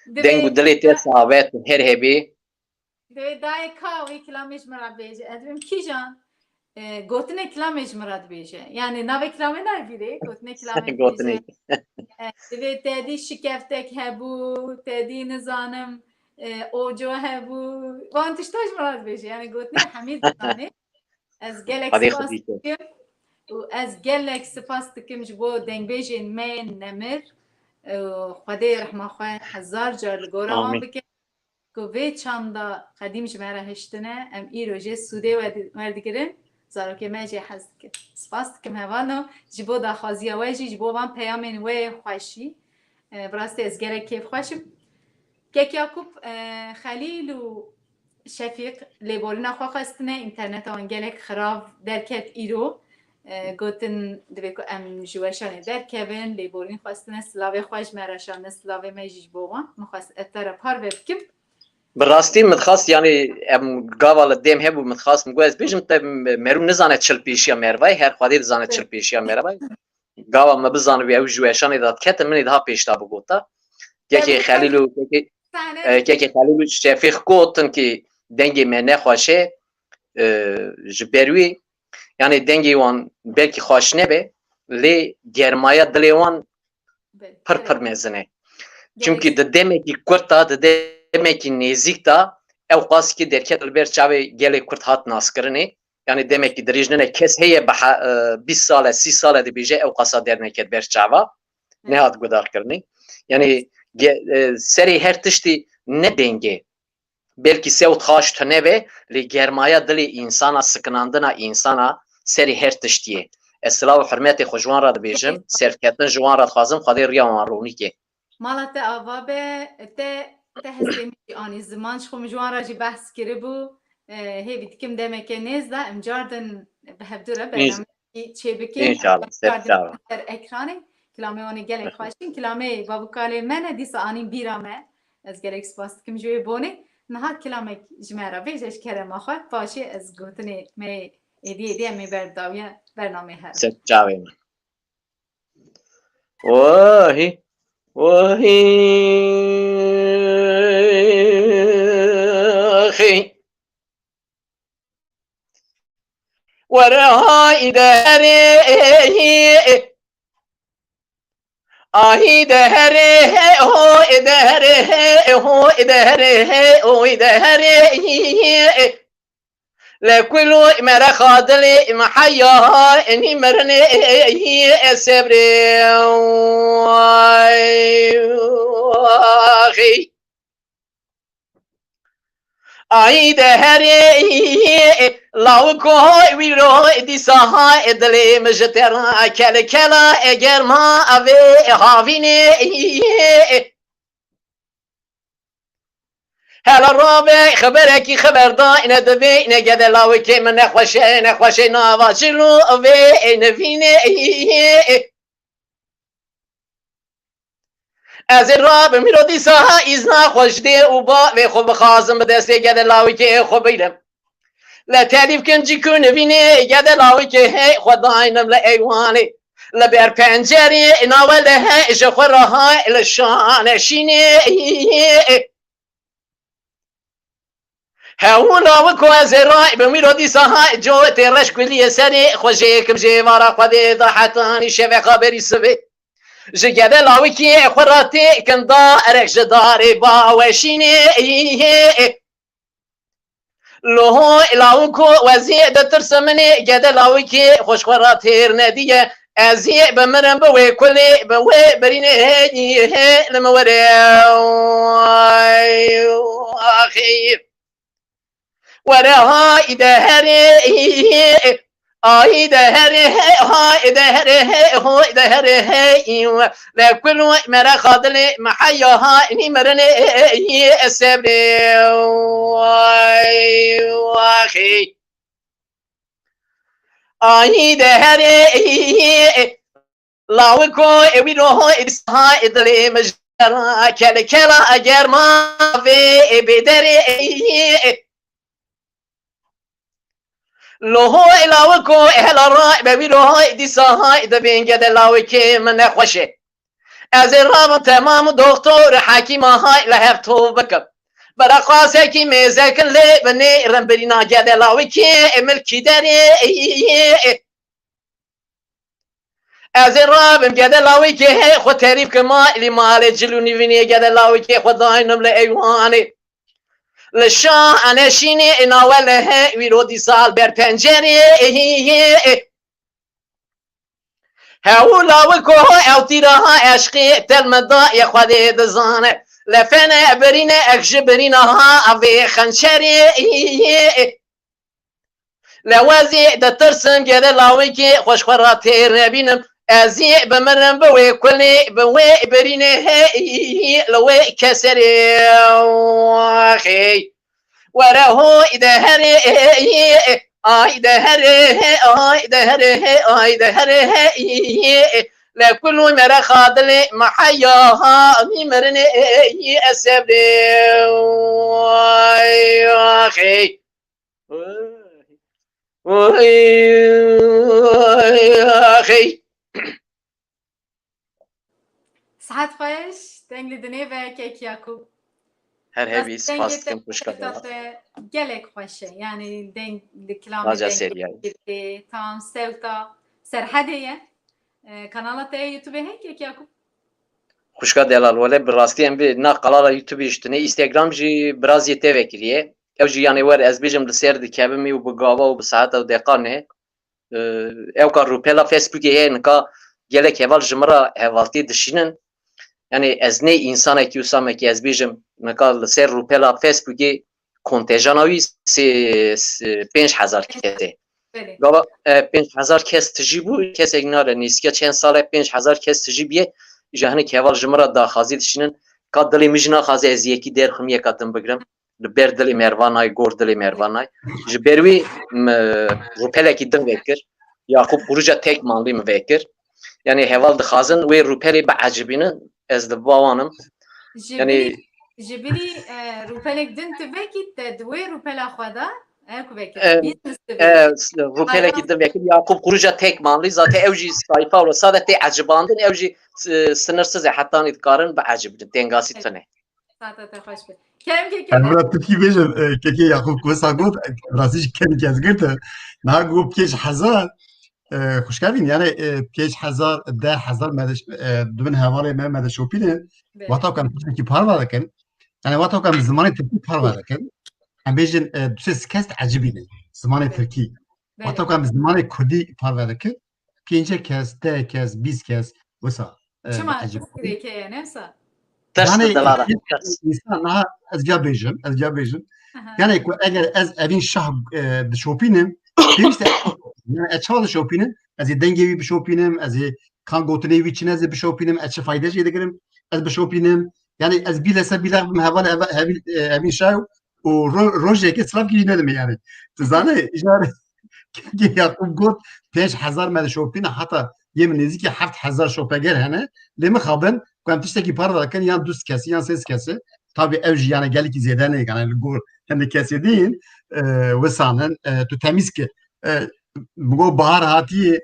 Deng û dilê te savet, her hebî. Divê dayê ka wê kilamê ji min re bêje. Ez dibêm kîjan, e, gotinê kilamê ji min re dibêje. Yani navê kilamê nayê bîrê, gotinê kilamê dibêje. Gotinê. E, divê te dî şikeftek hebû, te dî nizanim, e, oco hebû. Van tişta ji min re dibêje. Yani gotinê hemî dizanê. Ez gelek Xwedê spas xwedî ke. dikim û ez gelek spas dikim ji bo dengbêjên me yên nemir. E, Xwedê rehma xwe hezar car li gora wan Amîn. bike. Ku vê çanda qedîm ji me re hiştine, em îro jê sûdê wedi-, werdigirin, zarokê me jê hez dikin. Spas dikim hevalno, ji bo daxwaziya we jî, ji bo van peyamên we yê xweşî. E, bi rastî ez gelek kêfxweş im. Kek Yakup, e, Xelîl û Şefîq lêborîna xwe xwestine, înterneta wan gelek xirav derket îro. E, gotin, divê ku em ji weşanê derkevin, lêborîn xwestine, silavê xwe ji me re şandin, silavê me jî ji bo wan. Min xwest ez te re parve bikim. Bi rastî min dixwest, yanî em gava li dêm hebû, min dixwest, min got ez bêjim te, merû nizane çil pêşiya mervayê, her Xwedê dizane çil pêşiya mervayê. Gava me bizanibû ew ji weşanê de dikete, min ê daha pêş de bigota. Kekê Xelîl û kekê, e, kekê Xelîl û Şefîq gotin ki dengê me nexweş e, e, ji ber wî, yanî dengê wan belkî xweş nebe, lê germaya dilê wan pir pir mezin e. Çimkî di demekî kurt de, di demekî nêzîk de ew qas ki derket li ber çavê gelê Kurd hat naskirinê. Yanî demekî dirêj nine kes heye bi he-, e, bîst sal e, sî sal e dibêje ew qasa derneket ber çava. Nehat gudarkirinê. Yanî ge-, e, serê her tiştî ne dengê. Belkî sewt xaş tune be, lê germaya dilê însana, sikinandina însana serê her tiştî ye. Ez silav û hurmetê xwe ji wan re dibêjim, serketin ji wan re dixwazim, Xwedê riya wan ronî ke. Mala te ava be, te, te hestê min jî anî ziman, ji xwe min ji wan re jî behs kiribû. E, hêvî dikim demeke nêz de em cardin bi hevdû re bernameyekî çêbikin. Înşallah, ser çavan. Ser ekranê. Kilamê wan ê gelek xweş in. Kilamê bav û kalê me ne, dîsa anîn bîra me. Ez gelek spas dikim ji wê bonê. Niha kilamek ji me re bêje ji kerema xwe. Paşê ez gotinê me êdî êdî em ê ber dawiya bernamê herin. Ser çavê min. Wahî, wahî, xî. Were hay de herê, ahi de herê, he, ho de herê, he, ho de herê, he, oy de herê, he. Le kulu mere xadili meheya, enî mirinê, e sebrê. Ay de herê, lawiko wîro dîsa ha, dilê min ji te re kel kela, eger ma avê havînê. Hela rabe xeberekî xeber da, îne divê, îne gede lawikê min nexweşe, nexweşe nava çilo vê, e nivîne. Ez ê rabim îro dîsa ha îzna xwe ji dê û bavê xwe bixwazim, bi destê gede lawikê xwe bîrim. Le telîf kin cî ku nivînê gede lawikê hey xwe daynim li eywanê. Li ber pencerê nawe de he ji xwe re hay li şane şînê. Hewû lawik ku ez ê ray bi wî ro dîsa hay cotê reş kuliyê serê xwe jêkim jê vara xwe dê da hetanî şeve xaberî sivê. Ji gede lawikê xwe ra tê kin da erek ji darê baweşînê. Loho lawiko wezî de tirse minê gede lawikê xweş xwe ra têr nediye. Ez yê bimirim bi wê kulê, bi wê birînê hê, hê li min were. Axî. Were hay de herê, ay de herê, hay de herê, hay de herê, hey. Le kulu mere xadilê meheya ha, nî mirinê, sebrê. Ay, axî. Ay de herê lawiko ewî roho êdîsa dilê min jera kelkela germa vê bêderê. Loho ê lawiko hela ra be wî roha dîsa hay dibên gede lawikê min nexweşe. Ez ê rabim temam doktor hekîma hay li hev tov bikim. Bira qasekî mêzekin lê binê rimbirîna gede lawikê milkî derê. Ez ê rabim gede lawikê hê xwe terîf kim, ma lî malê cil û nîvinê gede lawikê xwe daynim li eywanê. Li şa eneşînê nawe li he wî rodî sal ber pencerê. Hew lawiko ew tîra ha eşqê tel me da ye xwedê dizane. Lefene birîne ek ji birîna ha vê xençerê. Lewezî ditirsim gere lawikê xweş xwe ra têr nebînim. Ez ê bimirim bi wê kulê, bi wê birînê heyî, li wê keserê. Axê. Were hoy de herê, ay de herê, ay de herê, ay de herê. Le kulû mere xadilê meheya ha, mî mirinê, esebrê. Axê. Axê. Sihet xweş, deng li dinê ve kek Yakûb. Her hebî, spas dikim, xwişka Delal. Gelek xweş e. Yani deng li kilamê, Raca deng seriyayê. Tam sewta serhedê ye. E, kanala te ya YouTube heye kek Yakûb? Xwişka Delal, wele bi rastî em vê na kanala YouTube jî tune, Instagram jî birazê te vekiriye. Ew jî yani wer ez bêjim li ser dikevimî û bi gava û bi saeta û deqa ne. E, ewka rûpela Facebookê heye, nika gelek heval ji min re hevaltî dişînin. Yani ez ne însanekî wisa me ki ez bêjim nika li ser rûpela Facebookê kontejana wî sê, sê, pênc hezar kes e. Belê. Gava, e, pênc hezar kes tijî bû, kesek nare, nêzîka çend sal e pênc hezar kes tijî bîye. Îja hinek heval ji min re daxwazî dişînin, ka dilê min jî naxwaze ez yekî derxim yeka din bigrim. Li ber dilê mervan nayê, gor dilê mervan nayê. Ji ber wî min rûpelekî din vekir. Yaqûb Quruca Tekmanlî min vekir. Yani heval dixwazin wê rûpelê biecibînin, ez li ba wan im. Ji Yani birî, ji birî, e, rûpelek din tu vekî te di wê rûpela xwe de, e, ku vekî, E, business tu e, vekî. s-, rûpelekî Hayran. Din vekir, Yaqûb Quruca Tekmanlî, zaten ew jî sayfa wisa de tê ecibandin, ew jî, e, sinirsiz e, hetanî dikarin biecibînin, tengasî tune. Saeta te xweş be. Kerem ke Em kerem. Vira Tirkî bêjin, e, kekê Yaqûb ku wisa got, e, rastî jî kevî kes girtin. Niha got pênc hezar, e, xwişkevîn, yani, e, pênc hezar, deh hezar me de, e, dibin hevalê me, me de şopînin. Belê. Wata ku em tiştekî parve dikin. Yani wata ku em zimanê Tirkî parve dikin. Em bêjin, e, du sê kes ecibînin. Zimanê Belê. Tirkî. Belê. Wata ku em zimanê Kurdî parve dikin. Pênce kes, deh kes, bîst kes, wisa. E, Çima ecib. Tirs girêke ye, ne wisa? Tirs Yani, dilara, tirs. Însan niha ez viya bêjim, ez viya bêjim. Aha. Yani ku eger ez evîn şah, e, dişopînim, pêwîst e, yani ez çawa dişopînim? Ez ê dengê wî bişopînim, ez ê kan gotinê wî çi ne ez ê bişopînim, ez çi fayde jê digirim, ez bişopînim. Yani ez bîle se bîle bim heval eve-, hevî-, e, evîn şah û ro-, rojekê silav kî jî nedime yani. Tu zanî, îcar Kekê Yaqûb got, pênc hezar me dişopîne, heta yê min nêzîkî heft hezar şopeger hene. Lê mixabin ku em tiştekî parve dikin, yan du sed kesî, yan sê sed kesî. Tabî ew jî, yani, gelekî zêde ne, yani, li gor hindek kesê din, e, wisan in, e, tu temîz kir. E, bi go bahar hatiye,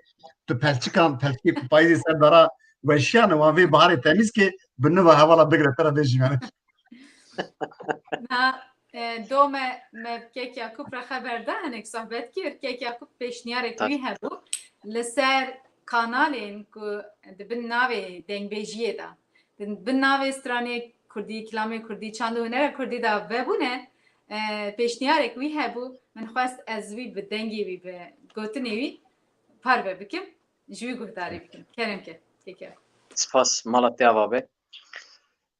tu pelçikan, pelçikê ku payîzê ser dara weşiyane, wan vê baharê temîz kir, bi nû ve hevala bigire, te re bêjim, yani. Na, e, do me, me bi Kek Yakûb re xeber da, hinek sohbet kir. Kek Yakûb pêşniyarek Tabii. Wî hebû. Li ser kanalên ku di bin navê dengbêjiyê de, di bin navê stranê kurdî, kilamê kurdî, çand û hunera kurdî de vebûne, e, pêşniyarek wî hebû. Min xwest ez wî bi dengê wî, bi gotinê wî parve bikim, ji wî guhdarî bikim. Kerem ke, Kek Yakûb. Spas, mala te ava be.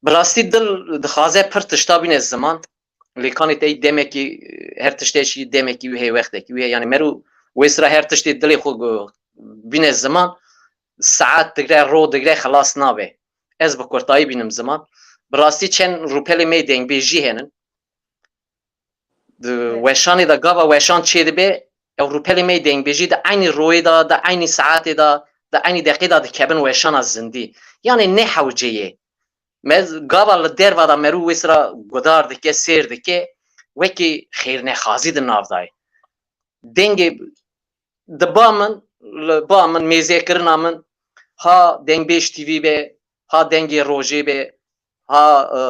Bi rastî dil dixwaze pir tişta bîne ziman. Lê kanê te demekî, her tiştê jî demekî wî heye, wextekî wî heye. Yani mero wê sira her tiştê dilê xwe gu-, bîne ziman, saet digre, ro digre, xilas nabe. Ez bi kurtayî bînim ziman. Bi rastî çend rûpelê me dengbêjî henin. Di Evet. Weşanê de gava weşan çêdibe, Ew rûpelê me yê dengbêjî di eynî royê de, di eynî saetê de, di eynî deqê de dikevin weşana zindî. Yanê ne hewce ye. Me gava li derva de merû wê sira gudar dike, sêr dike, wekî xêrnexazî di nav de ye. Dengê di ba min, li ba min, mêzekirina min, ha Dengbêj T V be, ha Dengê Rojê be, ha, e,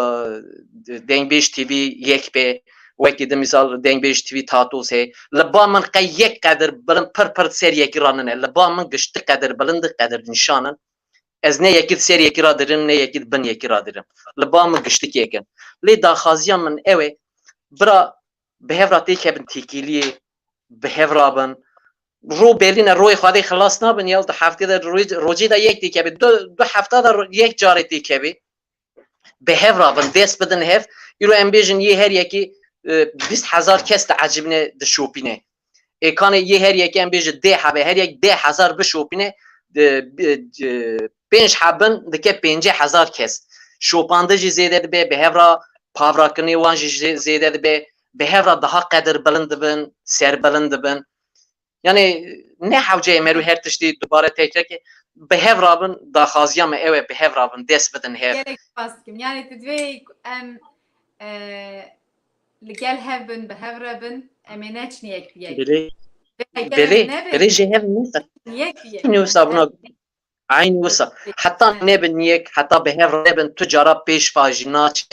Dengbêj T V yek be, wekî di misal Dengbêj T V Tatos heye. Li ba min qey yek qedir bilind pir pir ser yekî ra nine. Li ba min giştî qedir bilind, qedir nîşan in. Ez ne yekî di ser yekî ra dirim, ne yekî di bin yekî ra dirim. Li ba min giştik yek in. Lê daxwaziya min ew e, bira bi hev ra têkevin têkiliyê, bi hev ra bin. Ro belî ne, royê Xwedê xilas nabin ya, di heftê de royê, rojê de yek têkevê, du, du hefta de ro-, yek carê têkevê. Bi hev ra bin, dest bidin hev. Îro em bêjin yê her yekî, e, bîst hezar kes diecibîne, dişopîne. Ê kanê yê her yekî em bêjin deh hebe, her yek deh hezar bişopîne, e, bi, e, pênc hebin dike pêncî hezar kes. Şopandin jî zêde dibe, bi hev ra pavrakirinê wan jî zê-, zêde dibe, bi hev ra daha qedir bilind dibin, serbilind dibin. Yani ne hewce ye merû her tiştî dubare tekreke, bi hev rabin, daxwaziya me ew e, bi hev rabin, dest bidin hev. Gelek spas dikim. Yani tu divê em, e, li gel hev bin, bi hev re bin, em ê neçin yek bi yek. Belê, Vê gel belê, em nebin, belê ji hev nîne. Yek bi yek. Nî wisa bûna. Eynî wisa. Heta nebin yek, heta bi hev nebin, tu cara pêş ve jî naçe.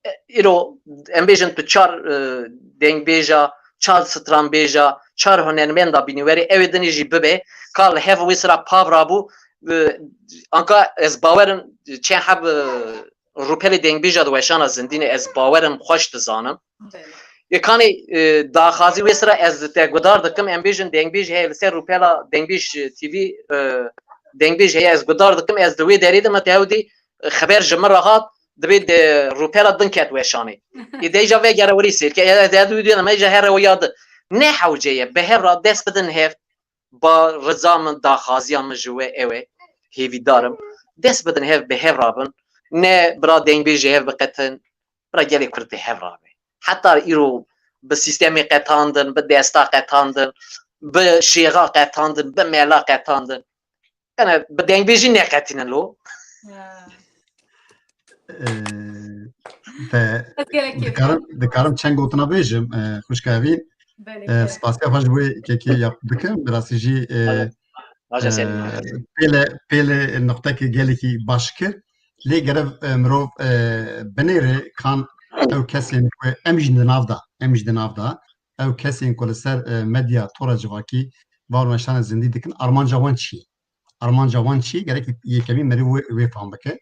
E, îro em bêjin tu çar, e, dengbêja, çar stranbêja, çar hunermenda bînî were, ew ê dinê jî bibe, ka li hev wê sira pav rabû, e, anka ez bawer im çend heb, e, rûpelê dengbêja di weşana zindî ne, ez bawer im xweş dizanim. Belê. Yê kanê, e, daxwazî wê sira ez te gudar dikim, em bêjin dengbêj heye li ser rûpela Dengbêj T V, e, dengbêj heye, ez gudar dikim, ez di wê derê de me te hewdî, e, xeber ji min re hat, dibê de rûpela din ket weşanê. Ê de îja vegere werî sêr ke, e, de wî duyene me îja here we ya di. Ne hewce ye, bi hev re dest bidin hev, ba rica min, daxwaziya min ji we ew e, hêvîdar im. Dest bidin hev, bi hev rabin. Ne bira dengbêj ji hev biqetin, bira gelê Kurd bi hev rabe. Heta îro bi sîstemê qetandin, bi desta qetandin, bi şêxa qetandin, bi mela qetandin. Qene bi dengbêjî neqetînin lo. Ya. Ee, te, Gelek kêfxweş. Dikarim, dikarim çend gotina bêjim, e, xwişka Evîn. Belê, Ee, belê. Spasiya xwe ji bo kekê ya dikim, bi rastî jî, e, Haja Selim. Ee, pêle, pêle nuqtekê gelekî baş kir. Lê gere, e, mirov, e, binêre kan ew kesên ku em jî di nav de, em jî di nav de, ew kesên ku li ser, e, medya tora civakî bar weşana zindî dikin, armanca wan çi ye? Armanca wan çi ye? Gerek yekemîn merî wê, wê fam bike.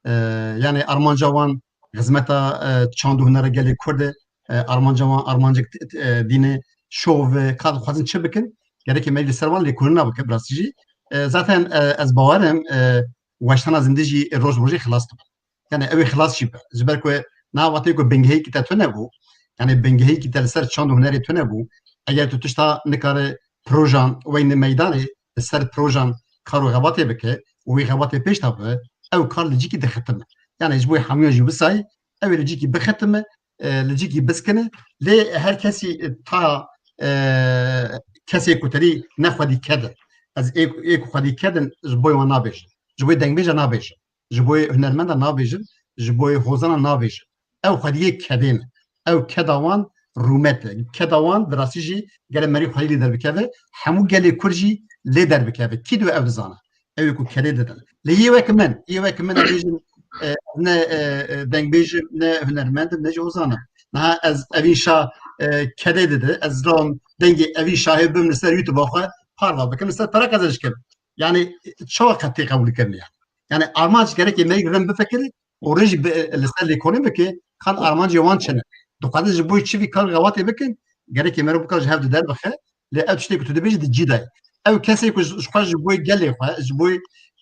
E, yani armanca wan xizmeta, e, çand û hunera gelê Kurd e, e, armanca wan, armancek t-, t-, e, dîne, şov e, ka dixwazin çi bikin? Gerekê me li ser wan lêkolîna bike, bi rastî jî. E, zaten, e, ez bawer im, e, weşana zindî jî roj bi rojê xilas dibe. Yani ew ê xilas jî be. Ji ber ku niha wextê ku bingehîkî te tune bû, yani bingehîkî te li ser çand û hunerê tune bû, eger tu tişta nikare projan weyne meydanê, li ser projan kar û xebatê bike û wî xebatê pêş de be, ew kar li cîkî dixetime. Yani ji bo hemûyan jî wisa ye, ew ê li cîkî bixetime, e, li cîkî biskine. Lê her kesî, e, ta, e, kesê ku terî ne xwedî kedin. Ez ê, ê ku xwedî kedin ji bo wan nabêjim. Ji bo dengbêja nabêjim. Ji bo hunermenda nabêjim. Ji bo hozana nabêjim. Ew xwediyê kedê ne. Ew keda wan rûmet e. Keda wan bi rastî jî gere merî xwedî lê derbikeve. Hemû gelê Kurd jî lê derbikeve. Kî diwe ew dizane? Ew ê ku kedê didin. Lê yê wek min, yê wek min, em bêjin, e, ne, e, e, dengbêj im, ne hunermend im, ne jî hozan im. Niha ez Evîn Şah, e, kedê dide, ez ram dengê Evîn Şahê bim li ser YouTube xwe parva bikim, li ser pere qezenc kim. Yani çawa qet tê qebûl kirin yani. Yani armanc gerekê me rind bifikire û rê jî bi, li ser lêkolîn bike, kan armancê wan çi ne. Dixwazin ji bo çi vî kar xebatê bikin, gerekê meriv bikar ji hev di derbixe. Lê ew tiştê ku tu dibêjî di cî de ye. Ew kesê ku ji, ji xwe ji bo gelê xwe, ji bo,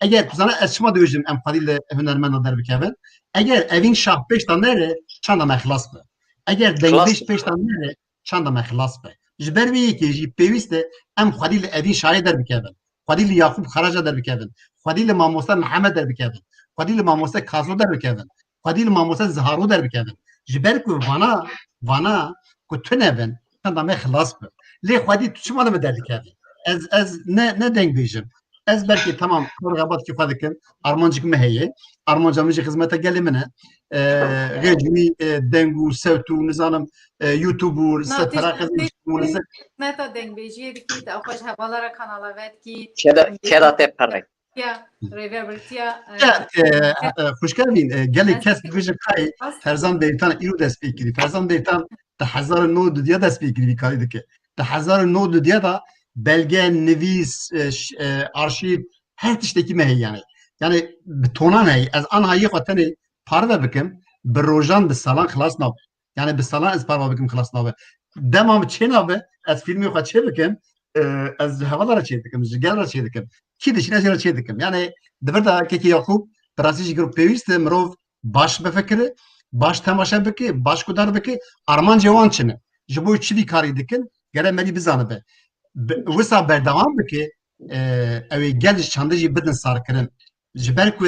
eger tu zana ez çima dibêjim em xwedî li hunermenda derbikevin, eger Evîn Şah pêş de nere, çanda me xilas be. Eger Xilas dengbêj be. Pêş de nere, çanda me xilas be. Ji ber vê yekê jî pêwîst e em xwedî li Evîn Şahê derbikevin. Xwedî li Yaqûb Xeraca derbikevin. Xwedî li mamoste Mihemed derbikevin. Xwedî li mamoste Kazo derbikevin. Xwedî li mamoste Ziharo derbikevin. Ji ber ku vana, vana ku tune bin, çanda me xilas bin. Lê xwedî tu çima li min derdikevî? Ez, ez ne, ne deng bêjim. Ez belkî temam kar xebatekî xwe dikim. Armancik min heye. Armanca min jî xizmeta gelê min e. E, Xêcûyî, e, deng û sewt û nizanim, e, YouTube û li ser pera xizmet û li ser xizmeta dengbêjiyê dikî, te xwe ji hevala re kanala ve dikî. Keda, keda te perek. Ya, rêvebertiya, e, Ya, e, e, xwişkevîn, e, gelek kes dibêjin kayê Ferzan Beytan îro dest pê kirî. Ferzan Beytan di hezar û nod û dudiya dest pê kirî vî karî dike. Di hezar û nod û dudiya de belge, nivîs, e, ş-, e, arşîv, her tiştekî me heye yani. Yani bi tonan heye. Ez anha yê xwe tenê parve bikim, bi rojan, bi salan xilas nabe. Yani bi salan ez parve bikim, xilas nabe. Dema min çê nabe, ez fîlmê xwe çê bikim, e, ez ji hevala re çê dikim, ji gel re çê dikim. Kî dişîne jê re çê dikim. Yani di vir de kekê Yaqûb, bi rastî jî girov pêwîst e, mirov baş bifikire, baş temaşe bike, baş guhdar bike, armancê wan çi ne? Ji bo çi vî karî dikin? Gere merî bizanibe. Bi-, wisa berdewam bike, e, ew ê gel ji çandê jî bidin sarkirin. Ji ber ku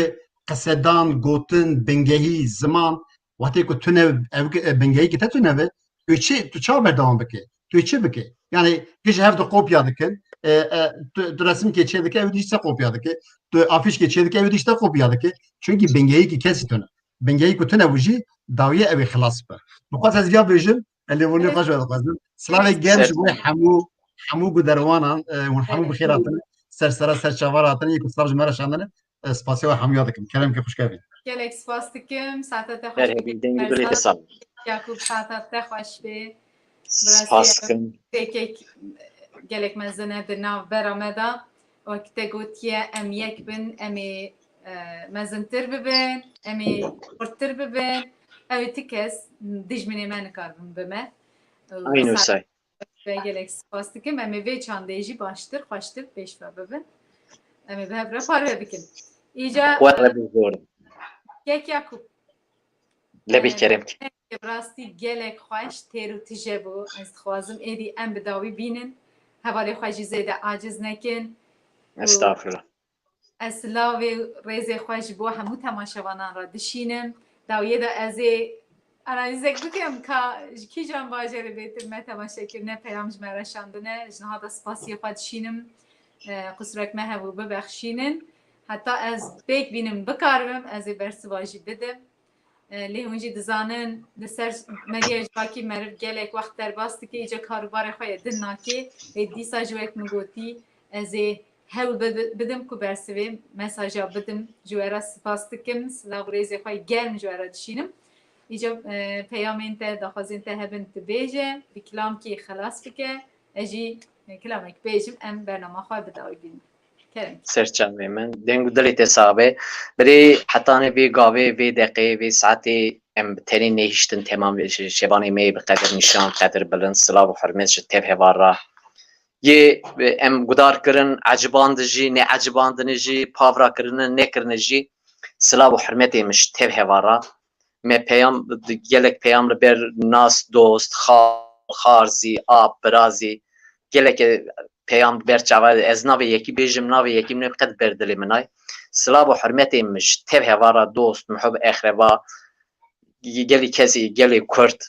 qisedan, gotin, bingehî, ziman, wextê ku tune ev, e, bingehî ki te tune be, tu çi, tu çawa berdewam bike? Tu çi bike? Yani, tu ji hev de kopya dikin, e, e, tu, tu resimkê çê dike, ew dî se kopya dike, tu afîşkê çê dike, ew dî se kopya dike. Çünkü bingehî ki kesî tune. Bingehî ku tune bû jî, dawiye ew ê xilas be. Bi xwe ez viya bêjim, ez lêborînê xwe ji we dixwazim. Silavê germ ji bo hemû, hemû guderwanan, e, hûn hemû bi xêr hatin, ser sera, ser çava re hatin, yê ku silav ji me re şandine. E, spasiya we hemûya dikim. Kerem ke xwişkevî. Gelek spas dikim. Saeta te xweş be. Yakûb, saeta te xweş be. Spas dikim. Têkek gelek mezin e di nav bera me de. Wek te gotiye, em yek bin, em ê, e, mezintir bibin, em ê xurttir bibin. Ew ê ti kes dijminê me nikarbin bi me. Eynû say. Ve gelek spas dikim. Em ê vê çandê jî baştir, xweştir pêş ve bibin. Em ê bi hev re parve bikin. Îca, Xwe re bi zor. Kek Yakûb. Lebî kerem. Bi rastî gelek xweş, têr û tije bû. Ez dixwazim êdî em bi dawî bînin. Hevalê xwe jî zêde aciz nekin. Estağfurullah. Ez silavê û rêzê xwe ji bo hemû temaşevanan re dişînim. Dawiyê de ez ê analizek bikim ka ji kîjan bajarê bêtir me temaşe kirine, peyam ji me re şandine. Ji niha de spasiyê xwe dişînim. E, qusrek me hebû bibexşînin. Heta ez pêk bînim bikaribim, ez ê bersiva jî bidim. E, lê hûn jî dizanin, li ser medyaya civakî meriv gelek wext derbas dike, îca karûbarê xwe yê din nake. Lê dîsa jî wek min gotî, ez ê hewl bi-, bi-, bidim ku bersivê mesaja bidim. Ji we re spas dikim, silav û rêzê xwe germ ji we re dişînim. Îca, e, peyamên te, daxwazên te hebin tu bêje, bi kilamkî xelas bike, ez jî, e, kilamek bêjim, em bernama xwe bi dawî bînin. Kerem. Ser çavê min. Deng û dilê te sax be. Birê hetanê vê gavê, vê deqê, vê saetê em bi tenê nehiştin temam şe-, şevanê me yê bi qedir nîşan, qedir bilind, silav û hurmet ji tev heval re. Yê em gudar kirin, ecibandin jî, neecibandine jî, pavra kirine, nekirine jî, silav û hurmetê min ji tev heval re. Me peyam, gelek peyam li ber nas, dost, xal, xarzî, ap, birazî, gelek peyam ber çava, ez navê yekî bêjim, navê yekî min qet ber dilê min nayê. Silav û hurmetê min ji tev heval re, dost, muhib, eqreba, gelî kesî, gelê Kurd,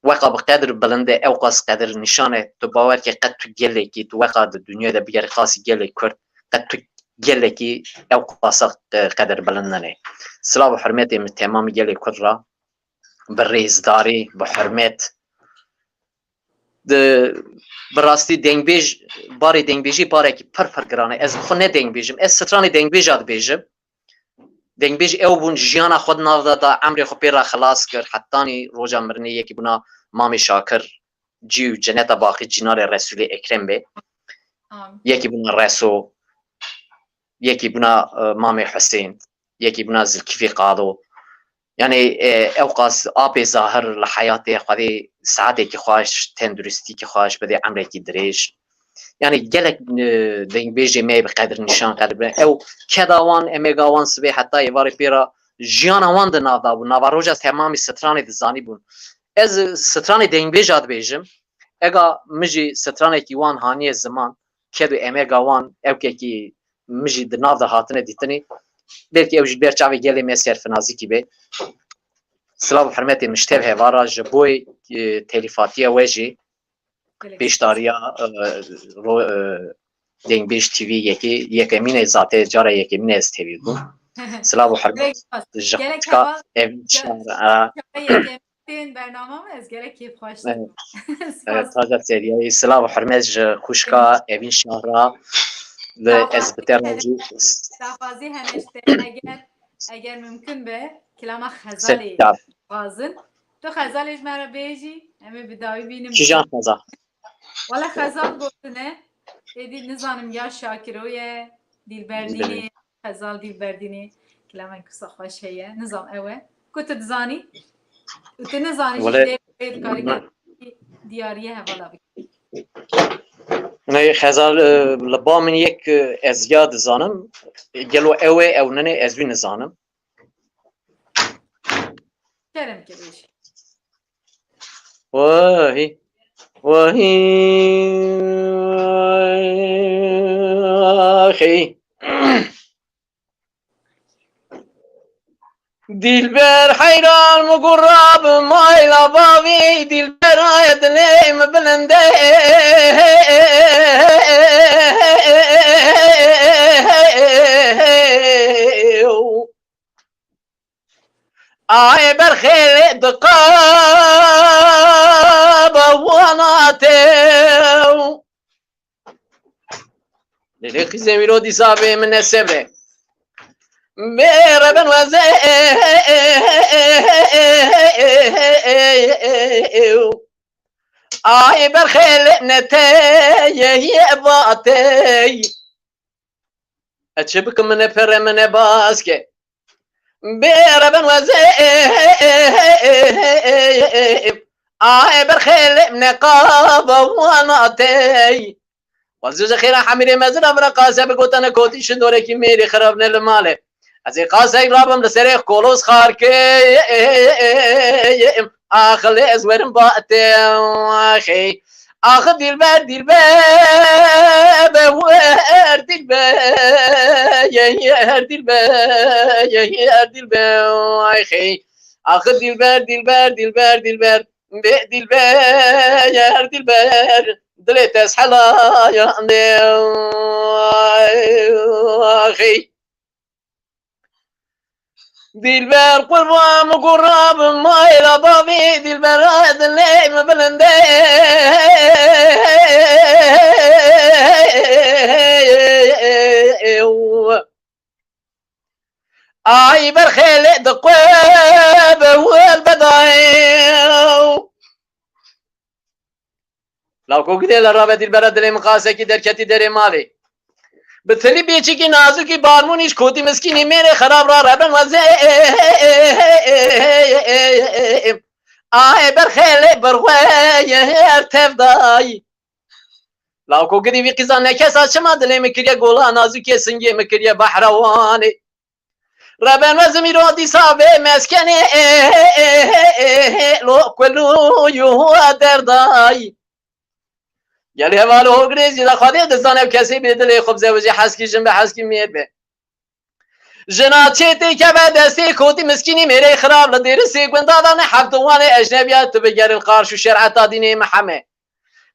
weqa bi qedir bilind e, ewqas qedir nîşan e, tu bawer ke qet tu gelekî, tu weqa di dinyayê de bigerî, qasî gelê Kurd, qet tu gelekî ewqasa, e, qedir bilind nene. Silav û hurmetê min temamî gelê Kurd re, bi rêzdarî, bi hurmet. Di, bi rastî dengbêj, barê dengbêjî barekî pir pir giran e. Ez bi xwe ne dengbêj im, ez stranê dengbêja dibêjim. Dengbêj ew bûn, jiyana xwe di nav de da, emrê xwe pê re xilas kir, hetanî roja mirinê. Yekî bûna Mamê Şakir, cî û ceneta baqî cînarê Resûlê Ekrem be. Amin. Yekî bûna Reso, yekî bûna, e, Mamê Husên, yekî bûna Zilkîfê Qado. Yani, e, ewqas apê Zahir li heyatê, Xwedê saetekî xweş, tenduristîkî xweş bide, emrekî dirêj. Yani gelek, e, dengbêjê me bi qedir nîşan qedir bine. Ew keda wan, emega wan sibê heta êvarê pê re jiyana wan di nav de bû. Nava roja temamî stranê dizanîbûn. Ez stranê dengbêja dibêjim. Ega min jî stranekî wan haniye ziman, ked û emega wan ewkekî min jî di nav de hatine dîtinê. Belkî ew jî ber çavê gelê me serfinazîkî be. Silav û hurmetê min ji tev heval re, ji bo, e, telîfatiya we jî. Gelek pêşdariya e, ro, e, Dengbêj T V yekê, yekemîn e, zate cara yekemîn e ez tevî bûm. Silav û hurmet ji xwişka Evîn Şahra. Tên bernama me ez gelek kêfxweş dibim. Taca seriyayê, silav û hurmet ji xwişka Evîn Şahra li ez bi te re jî. Daxwazî hene ji te, eger, eger mimkun be, kilama Xezalê dixwazin. Tu Xezalê ji me re bêjî, em ê bi dawî bînin. Kîjan Xezal? Wala Xezal gotine. Êdî nizanim ya Şakiro ye, Dîlberdînê, Xezal Dîlberdînê. Kilamên kisa xweş heye. Nizam ew e. Ku tu dizanî? Û tu nizanî jî dê dikarî diyariyê hevala bikî. Ne Xezal, e, li ba min yek, e, ez ya dizanim. Gelo ew e, ew nine, ez wî nizanim. Kerem ke bêjî. Wahî, wahî, axî. Dilber heyran mi gurra bi mayla bavî, dilber aye dilê mi bilinde. Ay berxê lê diqaba wana tew. Lê lê qîzê wîro dîsa bê min nesebe. Bê reben weze. Ay berxê lê neteye ye batey. Ez çi bikim, min e pere, min e baske. Bê reben weze. Ay berxê lê neqaba wana tey. Wazî ji xêra Hemîrê mezin a vira qase bi gotene kotî şindorekî mêrê xirab ne li malê. Ez ê qasek rabim li serê kolos xarkê. Axilê ez werim ba te axê. Ax dilber dilber be wer dilber ye yer dilber ye yer dilber ay xey. Ax dilber dilber dilber dilber be dilber yer dilber dilê tez helaya ne ay xey. Dilber qurban mi gurra bi mayla bavî dilber dilê mi bilinde. Ay berxê lê diqwe bi wil bedayê. Lawko gidê li rabe dilbera dilê min qasekî derketî derê malê. Bi tilî bêçikî nazikî barmûnî ji kotî miskînî mêrê xerab ra reben wezê. Ayê berxê lê birxwe ye her tevdayî. Lawko gidî vî qîza nekesa çima dilê min kiriye gola nazikê singê min kiriye behrewanê. Reben wezim îro dîsa bê meskenê lo kulû yu derdayî. Gelî heval û hogirê zî da Xwedê dizane ew kesê bê dilê xwe bi zewicê heskî jin be heskî mêr be. Jina çê tê keve destê kotî miskînî mêrê xirab li dêrisê gunda da ne heft û wanê ecnebiya tu bigeril qarş û şereta dînê Mihemed.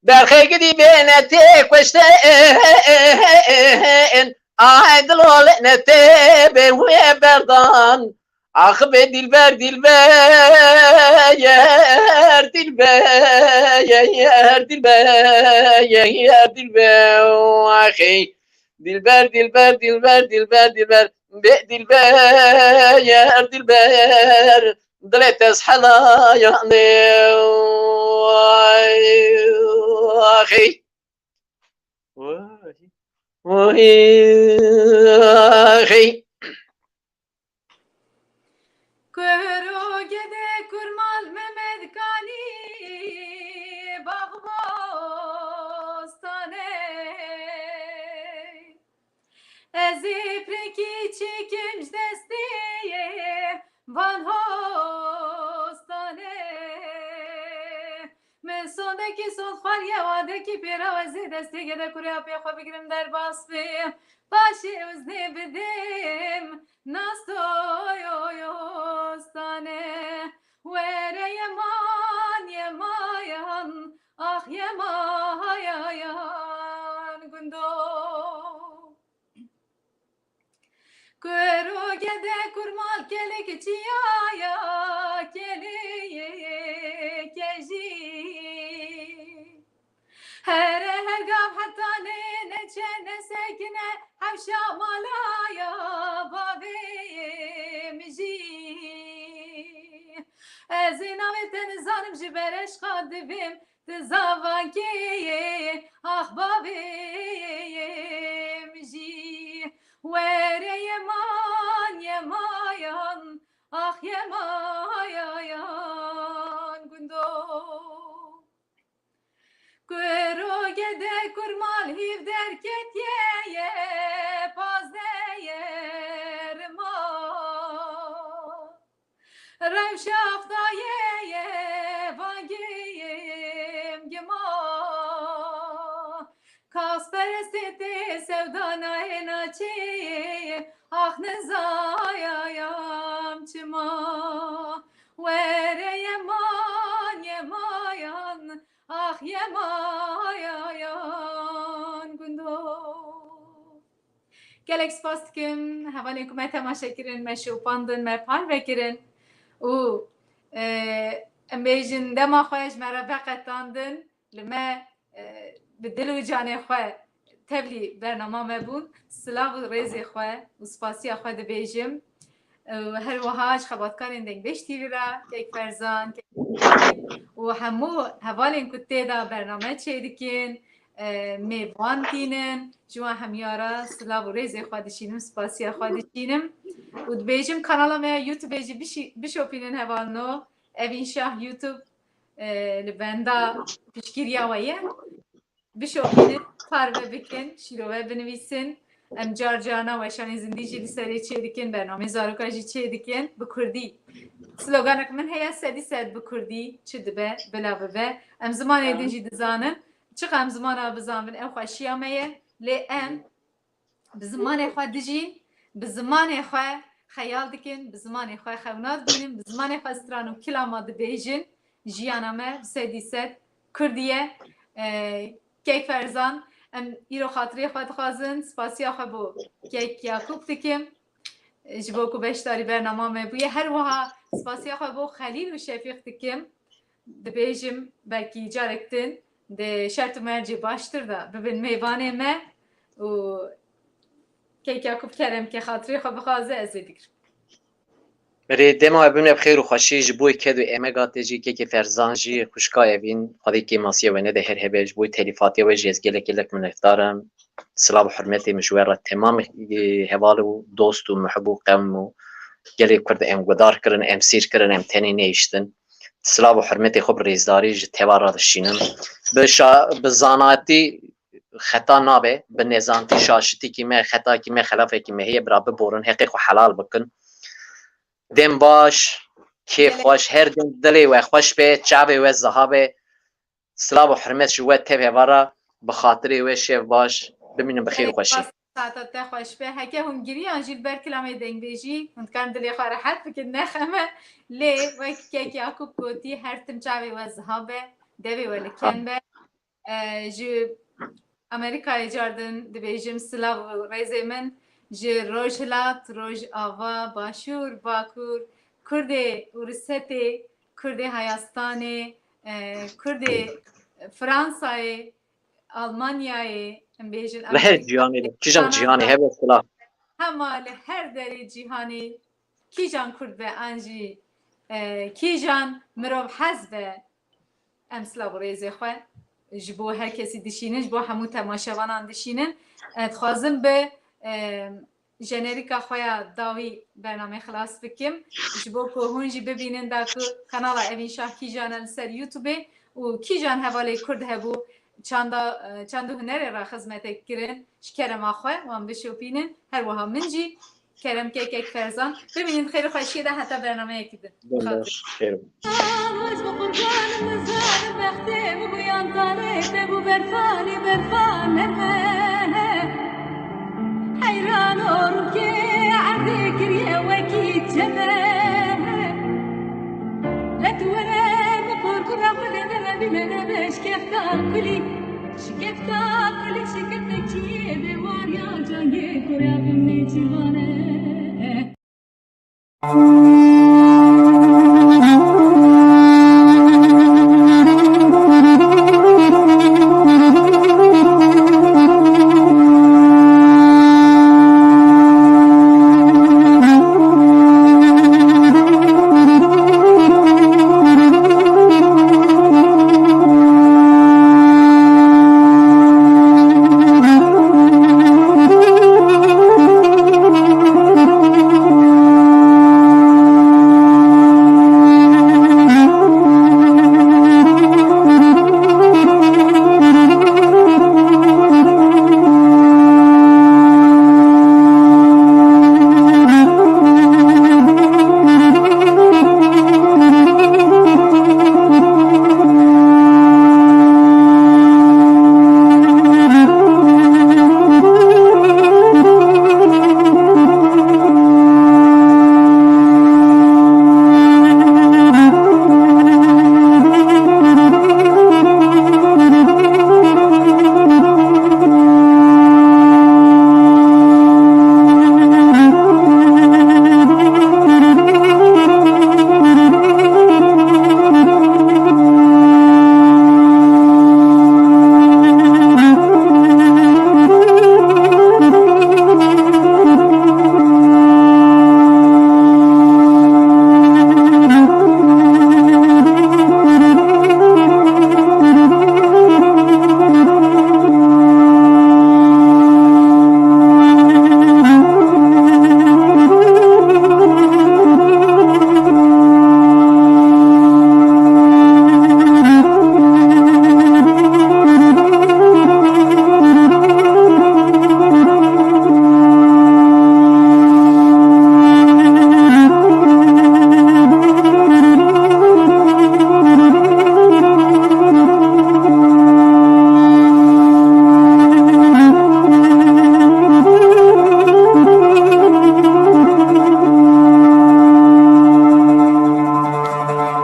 Berxê gidî bêne tê kuştin. Ay dilol ne tê bê wê berdan. Ax bê dilber dilber yer dilber yer dilber yer dilber axey. Dilber dilber dilber dilber dilber bê dilber yer dilber dilê tez helaya ne axey. Oy, hey. Kuro gede kurmal Mehmet Kanî Baxbostane. Ez ê pirekî çêkim ji destê van hostane. Min sondekî sond xwariye wadekî pêra ez ê destê gede kurê apê xwe bigirim derbas bê. Paşê uznê bidêm nastoyoyostane. Were yeman yemayan, ah yeman. De kurmal kelik çiyaya keliyê kejî. Here her gav hetanê neçe nesekine hewşa malaya bavê min jî. Ez ê navê te nizanim ji ber eşqa divêm. Ti zavankê yê, ax bavê min jî. Were yeman yemayan, ax yemayan gundo. Kuro gede kurmal hîv derketiye ye, pazdeh ye rima. Rewşa Xwedayê ye vangiyêm gima. Kasperestê tê sewda nayê naçê, ax nizayayam çima. Were yeman yemayan, ax yemayan gundo. Gelek spas dikim hevalên ku me temaşe kirin, me şopandin, me parve kirin û, e, em bêjin dema xwe ji me re veqetandin, li me, e, bi dil û canê xwe tevlî bernama me bûn. Silav û rêzê xwe û spasiya xwe dibêjim. Û her wiha ji xebatkarên Dengbêj T V re, kek Ferzan, kek û hemû hevalên ku tê de bername çêdikin, e, mêvan tînin, ji wan hemiya re silav û rêzê xwe dişînim, spasiya xwe dişînim. Û dibêjim kanala me ya YouTube jî bişî-, bişopînin hevalno. Evîn Şah YouTube, e, li benda piştgiriya we ye. Bişopînin, parve bikin, şîrove binivîsin. Em car carna weşanên zindî jî li serê çêdikin, bernameyê zaroka jî çêdikin bi kurdî. Sloganek min heye, sedî sed bi kurdî çi dibe, bila bibe. Em zimanê din jî dizanin. Çiqa em zimana bizanbin, ew xweşiya me ye. Lê em bi zimanê xwe dijîn, bi zimanê xwe xeyal dikin, bi zimanê xwe xewna dibînin, bi zimanê xwe stran û kilama dibêjin. Jiyana me bi sedî sed kurdî ye. E, kek Ferzan, em îro xatirê xwe dixwazin, spasiya xwe bo kek Yakûb dikim. Ji bo ku beşdarî bernama me bûye. Her wiha spasiya xwe bo Xelîl û Şefîq dikim. Dibêjim belkî carek din di şert û mercê baştir de bibin mêvanê me û kek Yakûb kerem ke xatirê xwe bixwaze ez ê bigirim. Erê, dema we bimne bi xêr û xweşî ji bo ked û emega te jî kekê Ferzan jî xwişka Evîn, Xwedê kêmasiya we nede her hebe, ji bo telîfatiya we jî ez gelek gelek minnetdar im. Silav û hurmetê min ji we re temamê, e, heval û dost û muhib û qewm û gelê Kurd em guhdar kirin, em sîr kirin, em tenê nehiştin. Silav û hurmetê xwe bi rêzdarî ji teva re dişînim. Bi şa-, bi zanatî xeta nabe, bi nezantî şaşitîkî me, xetakî me, xelafekî me heye, bira biborin, heqê xwe helal bikin. Dem baş, kêf Gelek- xweş, her dem dilê we xweş be, çavê we ziha be. Silav û hurmet ji we tev hevara, bi xatirê we şev baş, bimînin bi xêr û xweşî. Saeta te xweş be. Heke hûn giriyan jî li ber kilamê dengbêjî, hûn dikarin dilê xwe rehet bikin, ne xem e. Lê wek kek Yakûb gotî, her tim çavê we ziha be, devê we li ken be. E, ji Amerîkayê cardin dibêjim silav û rêzê min ji Rojhilat, Rojava, Başûr, Bakur, Kurdê Ûrisetê, Kurdê Hayastanê, e, Kurdê Fransayê, Almanyayê, em bêjin Li her Amerîka, cîhanê, li kîjan cîhanê hebe silav. Hema li her derê cîhanê, kîjan Kurd be an jî, e, kîjan mirov hez be, em silav û rêzê xwe ji bo her kesî dişînin, ji bo hemû temaşevanan dişînin. E, dixwazim bi, e, jenerîka xwe ya dawî bernamê xilas bikim. Ji bo ku hûn jî bibînin da ku kanala Evîn Şah kîjan e li ser YouTubeê û kîjan hevalê Kurd hebû çanda, e, çand û hunerê re xizmetek kirin. Ji kerema xwe wan bişopînin. Her wiha min jî kerem ke kek Ferzan. Bimînin xêr û xweşiyê de heta bernameyekî din. Xatir. Xêr. Roj bi qurban nizarim bextê min bûyan tarê te bû berfanî berfan neme. Heyran û rûkê erdê kiriye wekî çeme. Let were bi qor kura xwe de deme bîne nebe şikefta kulî. Şikefta kulî şikefte çiyê bê wariya cangê kura bimnê çivan.